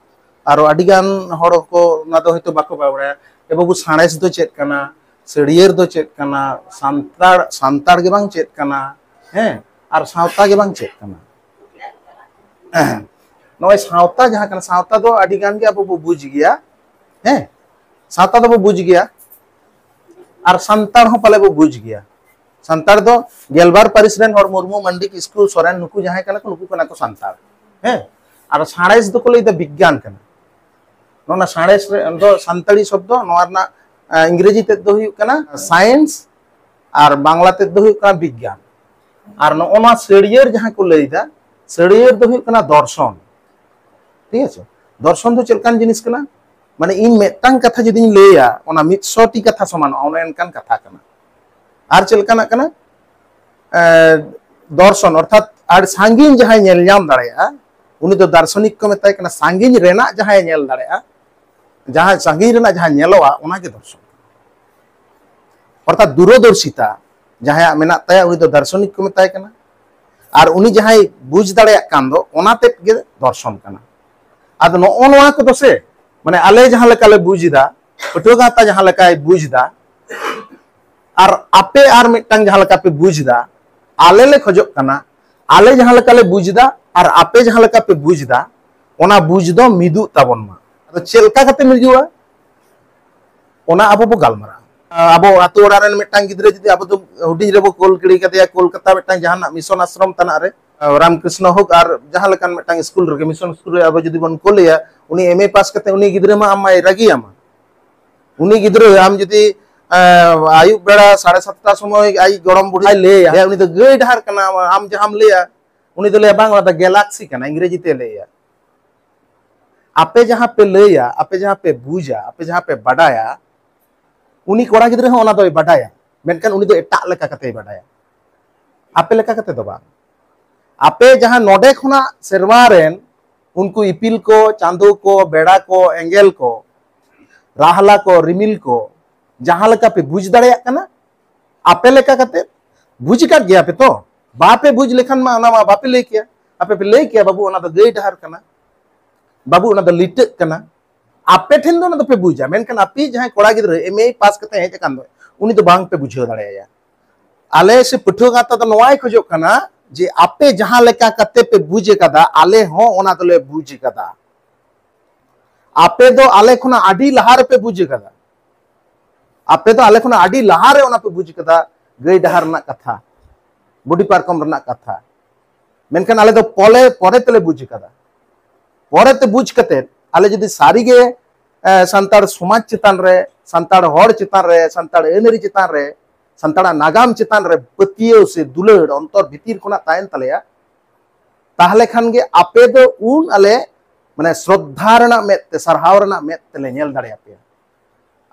ᱟᱨᱚ ᱟᱹᱰᱤ ᱜᱟᱱ ᱦᱚᱲ ᱠᱚ ᱚᱱᱟ ᱫᱚ ᱦᱚᱭᱛᱳ ᱵᱟᱠᱚ ᱵᱟᱲᱟᱭᱟ᱾ "ᱮ ᱵᱟᱹᱵᱩ, ᱥᱟᱬᱮᱥ ᱫᱚ ᱪᱮᱫ ᱠᱟᱱᱟ? ᱪᱷᱟᱹᱲᱭᱟᱹᱨ ᱫᱚ ᱪᱮᱫ ᱠᱟᱱᱟ? ᱥᱟᱱᱛᱟᱲ, ᱥᱟᱱᱛᱟᱲ ᱜᱮ ᱵᱟᱝ ᱪᱮᱫ ᱠᱟᱱᱟ? ᱦᱮᱸ, ᱟᱨ ᱥᱟᱶᱛᱟ ᱜᱮ ᱵᱟᱝ ᱪᱮᱫ ᱠᱟᱱᱟ?" ᱱᱚᱜᱼᱚᱭ ᱥᱟᱶᱛᱟ ᱡᱟᱦᱟᱸ ᱠᱟᱱᱟ, ᱥᱟᱶᱛᱟ ᱫᱚ ᱟᱹᱰᱤ ᱜᱟᱱ ᱜᱮ ᱟᱵᱚ ᱵᱚ ᱵᱩᱡᱽ ᱜᱮᱭᱟ᱾ ᱦᱮᱸ, ᱥᱟᱶᱛᱟ ᱫᱚᱵᱚ ᱵᱩᱡᱽ ᱜᱮᱭᱟ, ᱟᱨ ᱥᱟᱱᱛᱟᱲ ᱦᱚᱸ ᱯᱟᱞᱮ ᱵᱚ ᱵᱩᱡᱽ ᱜᱮᱭᱟ᱾ ᱥᱟᱱᱛᱟᱲ ᱫᱚ ᱜᱮᱞᱵᱟᱨ ᱯᱟᱹᱨᱤᱥ ᱨᱮᱱ ᱦᱚᱲ, ᱢᱩᱨᱢᱩ, ᱢᱟᱱᱰᱤ, ᱠᱤᱥᱠᱩ, ᱥᱚᱨᱮᱱ, ᱱᱩᱠᱩ ᱡᱟᱦᱟᱸᱭ ᱠᱟᱱᱟ ᱠᱚ, ᱱᱩᱠᱩ ᱠᱟᱱᱟ ᱠᱚ ᱥᱟᱱᱛᱟᱲ᱾ ᱦᱮᱸ, ᱟᱨ ᱥᱟᱬᱮᱥ ᱫᱚᱠᱚ ᱞᱟᱹᱭᱫᱟ ᱵᱤᱜᱽᱜᱟᱱ ᱠᱟᱱᱟ᱾ ᱱᱚᱣᱟ ᱥᱟᱬᱮᱥ ᱨᱮ ᱫᱚ ᱥᱟᱱᱛᱟᱲᱤ ᱥᱚᱵᱫᱚ, ᱱᱚᱣᱟ ᱨᱮᱱᱟᱜ, ᱮ, ᱤᱝᱨᱮᱡᱤ ᱛᱮᱫ ᱫᱚ ᱦᱩᱭᱩᱜ ᱠᱟᱱᱟ ᱥᱟᱭᱮᱱᱥ, ᱟᱨ ᱵᱟᱝᱞᱟ ᱛᱮᱫ ᱫᱚ ᱦᱩᱭᱩᱜ ᱠᱟᱱᱟ ᱵᱤᱜᱽᱜᱟᱱ᱾ ᱟᱨ ᱱᱚᱜᱼᱚ ᱱᱚᱣᱟ ᱪᱷᱟᱹᱲᱭᱟᱹᱨ ᱡᱟᱦᱟᱸ ᱠᱚ ᱞᱟᱹᱭᱫᱟ, ᱪᱷᱟᱹᱲᱭᱟᱹᱨ ᱫᱚ ᱦᱩᱭᱩᱜ ᱠᱟᱱᱟ ᱫᱚᱨᱥᱚᱱ᱾ ᱴᱷᱤᱠ ᱟᱪᱷᱮ? ᱫᱚᱨᱥᱚᱱ ᱫᱚ ᱪᱮᱫ ᱞᱮᱠᱟᱱ ᱡᱤᱱᱤᱥ ᱠᱟᱱᱟ? ᱢᱟᱱᱮ, ᱤᱧ ᱢᱤᱫᱴᱟᱝ ᱠᱟᱛᱷᱟ ᱡᱩᱫᱤᱧ ᱞᱟᱹᱭᱟ, ᱚᱱᱟ ᱢᱤᱫ ᱥᱚ ᱴᱤ ᱠᱟᱛᱷᱟ ᱥᱚᱢᱟᱱᱚᱜᱼᱟ, ᱚᱱᱮ ᱚᱱᱠᱟᱱ ᱠᱟᱛᱷᱟ ᱠᱟᱱᱟ᱾ ᱟᱨ ᱪᱮᱫ ᱞᱮᱠᱟᱱᱟᱜ ᱠᱟᱱᱟ? ᱮ, ᱫᱚᱨᱥᱚᱱ, ᱚᱨᱛᱷᱟᱛ ᱟᱹᱰᱤ ᱥᱟᱺᱜᱤᱧ ᱡᱟᱦᱟᱸᱭ ᱧᱮᱞ ᱧᱟᱢ ᱫᱟᱲᱮᱭᱟᱜᱼᱟ, ᱩᱱᱤ ᱫᱚ ᱫᱟᱨᱥᱚᱱᱤᱠ ᱠᱚ ᱢᱮᱛᱟᱭ ᱠᱟᱱᱟ᱾ ᱥᱟᱺᱜᱤᱧ ᱨᱮᱱᱟᱜ ᱡᱟᱦᱟᱸᱭ ᱧᱮᱞ ᱫᱟᱲᱮᱭᱟᱜᱼᱟ, ᱡᱟᱦᱟᱸ ᱥᱟᱺᱜᱤᱧ ᱨᱮᱱᱟᱜ ᱡᱟᱦᱟᱸ ᱧᱮᱞᱚᱜᱼᱟ, ᱚᱱᱟᱜᱮ ᱫᱚᱨᱥᱚᱱ᱾ ᱚᱨᱛᱷᱟᱛ ᱫᱩᱨᱚᱫᱚᱨᱥᱤᱛᱟ ᱡᱟᱦᱟᱸᱭᱟᱜ ᱢᱮᱱᱟᱜ ᱛᱟᱭᱟ, ᱩᱱᱤ ᱫᱚ ᱫᱟᱨᱥᱚᱱᱤᱠ ᱠᱚ ᱢᱮᱛᱟᱭ ᱠᱟᱱᱟ᱾ ᱟᱨ ᱩᱱᱤ ᱡᱟᱦᱟᱸᱭ ᱵᱩᱡᱽ ᱫᱟᱲᱮᱭᱟᱜ ᱠᱟᱱ ᱫᱚ, ᱚᱱᱟ ᱛᱮᱫ ᱜᱮ ᱫᱚᱨᱥᱚᱱ ᱠᱟᱱᱟ᱾ ᱟᱫᱚ ᱱᱚᱜᱼᱚ ᱱᱚᱣᱟ ᱠᱚᱫᱚ ᱥᱮ, ᱢᱟᱱᱮ, ᱟᱞᱮ ᱡᱟᱦᱟᱸ ᱞᱮᱠᱟ ᱞᱮ ᱵᱩᱡᱽ ᱮᱫᱟ, ᱯᱟᱹᱴᱷᱩᱣᱟᱹ ᱜᱟᱶᱛᱟ ᱡᱟᱦᱟᱸ ᱞᱮᱠᱟᱭ ᱵᱩᱡᱽ ᱮᱫᱟ, ᱟᱨ ᱟᱯᱮ ᱟᱨ ᱢᱤᱫᱴᱟᱝ ᱡᱟᱦᱟᱸ ᱞᱮᱠᱟ ᱯᱮ ᱵᱩᱡᱽ ᱮᱫᱟ, ᱟᱞᱮ ᱞᱮ ᱠᱷᱚᱡᱚᱜ ᱠᱟᱱᱟ, ᱟᱞᱮ ᱡᱟᱦᱟᱸ ᱞᱮᱠᱟ ᱞᱮ ᱵᱩᱡᱽ ᱮᱫᱟ ᱟᱨ ᱟᱯᱮ ᱡᱟᱦᱟᱸ ᱞᱮᱠᱟ ᱯᱮ ᱵᱩᱡᱽ ᱮᱫᱟ, ᱚᱱᱟ ᱵᱩᱡᱽ ᱫᱚ ᱢᱤᱫᱚᱜ ᱛᱟᱵᱚᱱ ᱢᱟ᱾ ᱟᱫᱚ ᱪᱮᱫ ᱞᱮᱠᱟ ᱠᱟᱛᱮ ᱢᱤᱫᱚᱜᱼᱟ, ᱚᱱᱟ ᱟᱵᱚ ᱵᱚ ᱜᱟᱞᱢᱟᱨᱟᱜᱼᱟ᱾ ᱟᱵᱚ ᱟᱛᱳ ᱚᱲᱟᱜ ᱨᱮᱱ ᱢᱤᱫᱴᱟᱝ ᱜᱤᱫᱽᱨᱟᱹ ᱡᱩᱫᱤ ᱟᱵᱚ ᱫᱚ ᱦᱩᱰᱤᱧ ᱨᱮᱵᱚ ᱠᱳᱞ ᱜᱤᱰᱤ ᱠᱟᱫᱮᱭᱟ ᱠᱳᱞᱠᱟᱛᱟ ᱢᱤᱫᱴᱟᱝ ᱡᱟᱦᱟᱱᱟᱜ ᱢᱤᱥᱚᱱ ᱟᱥᱨᱚᱢ ᱛᱟᱱᱟᱜ ᱨᱮ, ᱨᱟᱢᱠᱨᱤᱥᱱᱚ ᱦᱳᱠ ᱟᱨ ᱡᱟᱦᱟᱸ ᱞᱮᱠᱟᱱ ᱢᱤᱫᱴᱟᱝ ᱥᱠᱩᱞ ᱨᱮᱜᱮ, ᱢᱤᱥᱚᱱ ᱥᱠᱩᱞ ᱨᱮ ᱟᱵᱚ ᱡᱩᱫᱤ ᱵᱚᱱ ᱠᱳᱞᱮᱭᱟ, ᱩᱱᱤ ᱮᱢ ᱮ ᱯᱟᱥ ᱠᱟᱛᱮ ᱩᱱᱤ ᱜᱤᱫᱽᱨᱟᱹ ᱢᱟ ᱟᱢ ᱢᱟᱭ ᱨᱟᱹᱜᱤᱭᱟᱢᱟ᱾ ᱩᱱᱤ ᱜᱤᱫᱽᱨᱟᱹ ᱟᱢ ᱡᱩᱫᱤ, ᱮᱸ, ᱟᱹᱭᱩᱵ ᱵᱮᱲᱟ ᱥᱟᱲᱮ ᱥᱟᱛᱴᱟ ᱥᱚᱢᱚᱭ ᱟᱡ ᱜᱚᱲᱚᱢ ᱵᱩᱰᱷᱤᱭ ᱞᱟᱹᱭᱟ, ᱩᱱᱤ ᱫᱚ ᱜᱟᱹᱭ ᱰᱟᱦᱟᱨ ᱠᱟᱱᱟ, ᱟᱢ ᱡᱟᱦᱟᱸᱢ ᱞᱟᱹᱭᱟ, ᱩᱱᱤ ᱫᱚ ᱞᱟᱹᱭᱟ, "ᱵᱟᱝ, ᱚᱱᱟ ᱫᱚ ᱜᱮᱞᱟᱠᱥᱤ ᱠᱟᱱᱟ, ᱤᱝᱨᱮᱡᱤ ᱛᱮ ᱞᱟᱹᱭᱟ᱾" ᱟᱯᱮ ᱡᱟᱦᱟᱸ ᱯᱮ ᱞᱟᱹᱭᱟ, ᱟᱯᱮ ᱡᱟᱦᱟᱸ ᱯᱮ ᱵᱩᱡᱟ, ᱟᱯᱮ ᱡᱟᱦᱟᱸ ᱯᱮ ᱵᱟᱰᱟᱭᱟ, ᱩᱱᱤ ᱠᱚᱲᱟ ᱜᱤᱫᱽᱨᱟᱹ ᱦᱚᱸ ᱚᱱᱟ ᱫᱚᱭ ᱵᱟᱰᱟᱭᱟ, ᱢᱮᱱᱠᱷᱟᱱ ᱩᱱᱤ ᱫᱚ ᱮᱴᱟᱜ ᱞᱮᱠᱟ ᱠᱟᱛᱮᱭ ᱵᱟᱰᱟᱭᱟ, ᱟᱯᱮ ᱞᱮᱠᱟ ᱠᱟᱛᱮ ᱫᱚ ᱵᱟᱝ᱾ ᱟᱯᱮ ᱡᱟᱦᱟᱸ ᱱᱚᱰᱮ ᱠᱷᱚᱱᱟᱜ ᱥᱮᱨᱢᱟ ᱨᱮᱱ ᱩᱱᱠᱩ ᱤᱯᱤᱞ ᱠᱚ, ᱪᱟᱸᱫᱚ ᱠᱚ, ᱵᱮᱲᱟ ᱠᱚ, ᱮᱸᱜᱮᱞ ᱠᱚ, ᱨᱟᱦᱞᱟ ᱠᱚ, ᱨᱤᱢᱤᱞ ᱠᱚ, ᱡᱟᱦᱟᱸ ᱞᱮᱠᱟ ᱯᱮ ᱵᱩᱡᱽ ᱫᱟᱲᱮᱭᱟᱜ ᱠᱟᱱᱟ, ᱟᱯᱮ ᱞᱮᱠᱟ ᱠᱟᱛᱮ ᱵᱩᱡᱽ ᱟᱠᱟᱫ ᱜᱮᱭᱟ ᱯᱮ ᱛᱚ? ᱵᱟᱯᱮ ᱵᱩᱡᱽ ᱞᱮᱠᱷᱟᱱ ᱢᱟ ᱚᱱᱟ ᱢᱟ ᱵᱟᱯᱮ ᱞᱟᱹᱭ ᱠᱮᱭᱟ᱾ ᱟᱯᱮ ᱯᱮ ᱞᱟᱹᱭ ᱠᱮᱭᱟ, "ᱵᱟᱹᱵᱩ, ᱚᱱᱟ ᱫᱚ ᱜᱟᱹᱭ ᱰᱟᱦᱟᱨ ᱠᱟᱱᱟ, ᱵᱟᱹᱵᱩ, ᱚᱱᱟ ᱫᱚ ᱞᱤᱴᱟᱹᱜ ᱠᱟᱱᱟ᱾" ᱟᱯᱮ ᱴᱷᱮᱱ ᱫᱚ ᱚᱱᱟ ᱫᱚᱯᱮ ᱵᱩᱡᱟ, ᱢᱮᱱᱠᱷᱟᱱ ᱟᱯᱮ ᱡᱟᱦᱟᱸᱭ ᱠᱚᱲᱟ ᱜᱤᱫᱽᱨᱟᱹ ᱮᱢ ᱮ ᱯᱟᱥ ᱠᱟᱛᱮ ᱦᱮᱡ ᱟᱠᱟᱱ ᱫᱚ, ᱩᱱᱤ ᱫᱚ ᱵᱟᱝ ᱯᱮ ᱵᱩᱡᱷᱟᱹᱣ ᱫᱟᱲᱮᱭᱟᱭᱟ᱾ ᱟᱞᱮ ᱥᱮ ᱯᱟᱹᱴᱷᱩᱣᱟᱹ ᱜᱟᱶᱛᱟ ᱫᱚ ᱱᱚᱣᱟᱭ ᱠᱷᱚᱡᱚᱜ ᱠᱟᱱᱟ ᱡᱮ ᱟᱯᱮ ᱡᱟᱦᱟᱸ ᱞᱮᱠᱟ ᱠᱟᱛᱮ ᱯᱮ ᱵᱩᱡᱽ ᱟᱠᱟᱫᱟ, ᱟᱞᱮ ᱦᱚᱸ ᱚᱱᱟ ᱫᱚᱞᱮ ᱵᱩᱡᱽ ᱟᱠᱟᱫᱟ᱾ ᱟᱯᱮ ᱫᱚ ᱟᱞᱮ ᱠᱷᱚᱱᱟᱜ ᱟᱹᱰᱤ ᱞᱟᱦᱟ ᱨᱮᱯᱮ ᱵᱩᱡᱽ ᱟᱠᱟᱫᱟ᱾ ᱟᱯᱮ ᱫᱚ ᱟᱞᱮ ᱠᱷᱚᱱᱟᱜ ᱟᱹᱰᱤ ᱞᱟᱦᱟ ᱨᱮ ᱚᱱᱟ ᱯᱮ ᱵᱩᱡᱽ ᱟᱠᱟᱫᱟ, ᱜᱟᱹᱭ ᱰᱟᱦᱟᱨ ᱨᱮᱱᱟᱜ ᱠᱟᱛᱷᱟ, ᱵᱩᱰᱷᱤ ᱯᱟᱨᱠᱚᱢ ᱨᱮᱱᱟᱜ ᱠᱟᱛᱷᱟ᱾ ᱢᱮᱱᱠᱷᱟᱱ ᱟᱞᱮ ᱫᱚ ᱯᱚᱞᱮ, ᱯᱚᱨᱮ ᱛᱮᱞᱮ ᱵᱩᱡᱽ ᱟᱠᱟᱫᱟ᱾ ᱯᱚᱨᱮ ᱛᱮ ᱵᱩᱡᱽ ᱠᱟᱛᱮ ᱟᱞᱮ ᱡᱩᱫᱤ ᱥᱟᱹᱨᱤ ᱜᱮ, ᱮ, ᱥᱟᱱᱛᱟᱲ ᱥᱚᱢᱟᱡᱽ ᱪᱮᱛᱟᱱ ᱨᱮ, ᱥᱟᱱᱛᱟᱲ ᱦᱚᱲ ᱪᱮᱛᱟᱱ ᱨᱮ, ᱥᱟᱱᱛᱟᱲ ᱟᱹᱱ ᱟᱹᱨᱤ ᱪᱮᱛᱟᱱ ᱨᱮ, ᱥᱟᱱᱛᱟᱲᱟᱜ ᱱᱟᱜᱟᱢ ᱪᱮᱛᱟᱱ ᱨᱮ ᱯᱟᱹᱛᱭᱟᱹᱣ ᱥᱮ ᱫᱩᱞᱟᱹᱲ ᱚᱱᱛᱚᱨ ᱵᱷᱤᱛᱤᱨ ᱠᱷᱚᱱᱟᱜ ᱛᱟᱦᱮᱱ ᱛᱟᱞᱮᱭᱟ, ᱛᱟᱦᱞᱮ ᱠᱷᱟᱱ ᱜᱮ ᱟᱯᱮ ᱫᱚ ᱩᱱ ᱟᱞᱮ, ᱢᱟᱱᱮ, ᱥᱨᱚᱫᱷᱟ ᱨᱮᱱᱟᱜ ᱢᱮᱫ ᱛᱮ, ᱥᱟᱨᱦᱟᱣ ᱨᱮᱱᱟᱜ ᱢᱮᱫ ᱛᱮᱞᱮ ᱧᱮᱞ ᱫᱟᱲᱮᱭᱟᱯᱮᱭᱟ᱾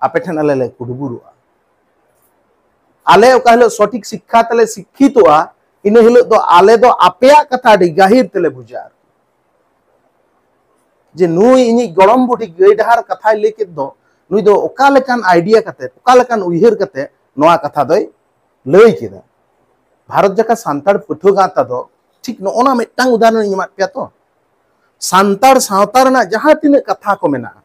ᱟᱯᱮ ᱴᱷᱮᱱ ᱟᱞᱮ ᱞᱮ ᱠᱩᱰᱵᱩᱨᱩᱜᱼᱟ᱾ ᱟᱞᱮ ᱚᱠᱟ ᱦᱤᱞᱳᱜ ᱥᱚᱴᱷᱤᱠ ᱥᱤᱠᱠᱷᱟ ᱛᱮᱞᱮ ᱥᱤᱠᱠᱷᱤᱛᱚᱜᱼᱟ, ᱤᱱᱟᱹ ᱦᱤᱞᱳᱜ ᱫᱚ ᱟᱞᱮ ᱫᱚ ᱟᱯᱮᱭᱟᱜ ᱠᱟᱛᱷᱟ ᱟᱹᱰᱤ ᱜᱟᱹᱦᱤᱨ ᱛᱮᱞᱮ ᱵᱩᱡᱟ᱾ ᱡᱮ ᱱᱩᱭ ᱤᱧᱤᱡ ᱜᱚᱲᱚᱢ ᱵᱩᱰᱷᱤ ᱜᱟᱹᱭ ᱰᱟᱦᱟᱨ ᱠᱟᱛᱷᱟᱭ ᱞᱟᱹᱭ ᱠᱮᱫ ᱫᱚ, ᱱᱩᱭ ᱫᱚ ᱚᱠᱟ ᱞᱮᱠᱟᱱ ᱟᱭᱰᱤᱭᱟ ᱠᱟᱛᱮ, ᱚᱠᱟ ᱞᱮᱠᱟᱱ ᱩᱭᱦᱟᱹᱨ ᱠᱟᱛᱮ ᱱᱚᱣᱟ ᱠᱟᱛᱷᱟ ᱫᱚᱭ ᱞᱟᱹᱭ ᱠᱮᱫᱟ᱾ ᱵᱷᱟᱨᱚᱛ ᱡᱟᱠᱟᱛ ᱥᱟᱱᱛᱟᱲ ᱯᱟᱹᱴᱷᱩᱣᱟᱹ ᱜᱟᱶᱛᱟ ᱫᱚ ᱴᱷᱤᱠ ᱱᱚᱜᱼᱚ ᱱᱟ ᱢᱤᱫᱴᱟᱝ ᱩᱫᱟᱦᱚᱨᱚᱱ ᱤᱧ ᱮᱢᱟᱫ ᱯᱮᱭᱟ ᱛᱚ᱾ ᱥᱟᱱᱛᱟᱲ ᱥᱟᱶᱛᱟ ᱨᱮᱱᱟᱜ ᱡᱟᱦᱟᱸ ᱛᱤᱱᱟᱹᱜ ᱠᱟᱛᱷᱟ ᱠᱚ ᱢᱮᱱᱟᱜᱼᱟ,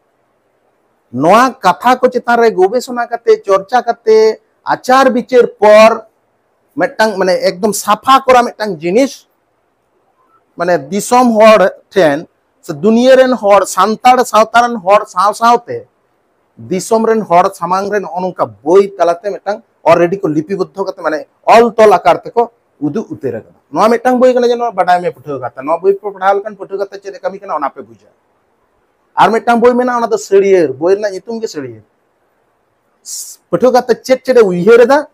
ᱱᱚᱣᱟ ᱠᱟᱛᱷᱟ ᱠᱚ ᱪᱮᱛᱟᱱ ᱨᱮ ᱜᱚᱵᱮᱥᱚᱱᱟ ᱠᱟᱛᱮ, ᱪᱚᱨᱪᱟ ᱠᱟᱛᱮ, ᱟᱪᱟᱨ ᱵᱤᱪᱟᱹᱨ ᱯᱚᱨ ᱢᱤᱫᱴᱟᱝ, ᱢᱟᱱᱮ, ᱮᱠᱫᱚᱢ ᱥᱟᱯᱷᱟ ᱠᱚᱨᱟ ᱢᱤᱫᱴᱟᱝ ᱡᱤᱱᱤᱥ, ᱢᱟᱱᱮ, ᱫᱤᱥᱚᱢ ᱦᱚᱲ ᱴᱷᱮᱱ ᱥᱮ ᱫᱩᱱᱤᱭᱟᱹ ᱨᱮᱱ ᱦᱚᱲ, ᱥᱟᱱᱛᱟᱲ ᱥᱟᱶᱛᱟ ᱨᱮᱱ ᱦᱚᱲ ᱥᱟᱶ ᱥᱟᱶᱛᱮ ᱫᱤᱥᱚᱢ ᱨᱮᱱ ᱦᱚᱲ ᱥᱟᱢᱟᱝ ᱨᱮ ᱱᱚᱜᱼᱚ ᱱᱚᱝᱠᱟ ᱵᱳᱭ ᱛᱟᱞᱟᱛᱮ ᱢᱤᱫᱴᱟᱝ already ᱠᱚ ᱞᱤᱯᱤᱵᱚᱫᱽᱫᱷᱚ ᱠᱟᱛᱮ, ᱢᱟᱱᱮ, ᱚᱞ ᱛᱚᱞ ᱟᱠᱟᱨ ᱛᱮᱠᱚ ᱩᱫᱩᱜ ᱩᱛᱟᱹᱨ ᱟᱠᱟᱫᱟ᱾ ᱱᱚᱣᱟ ᱢᱤᱫᱴᱟᱝ ᱵᱳᱭ ᱠᱟᱱᱟ, ᱡᱮ ᱱᱚᱣᱟ ᱵᱟᱰᱟᱭ ᱢᱮ ᱯᱟᱹᱴᱷᱩᱣᱟᱹ ᱜᱟᱶᱛᱟ᱾ ᱱᱚᱣᱟ ᱵᱳᱭ ᱯᱮ ᱯᱟᱲᱦᱟᱣ ᱞᱮᱠᱷᱟᱱ ᱯᱟᱹᱴᱷᱩᱣᱟᱹ ᱜᱟᱶᱛᱟ ᱪᱮᱫ ᱮ ᱠᱟᱹᱢᱤ ᱠᱟᱱᱟ, ᱚᱱᱟ ᱯᱮ ᱵᱩᱡᱟ᱾ ᱟᱨ ᱢᱤᱫᱴᱟᱝ ᱵᱳᱭ ᱢᱮᱱᱟᱜᱼᱟ, ᱚᱱᱟ ᱫᱚ ᱥᱟᱹᱲᱭᱟᱹᱨ, ᱵᱳᱭ ᱨᱮᱱᱟᱜ ᱧᱩᱛᱩᱢ ᱜᱮ ᱥᱟᱹᱲᱭᱟᱹᱨ᱾ ᱯᱟᱹᱴᱷᱩᱣᱟᱹ ᱜᱟᱶᱛᱟ ᱪᱮᱫ ᱪᱮᱫ ᱮ ᱩᱭᱦᱟᱹᱨ ᱮᱫᱟ,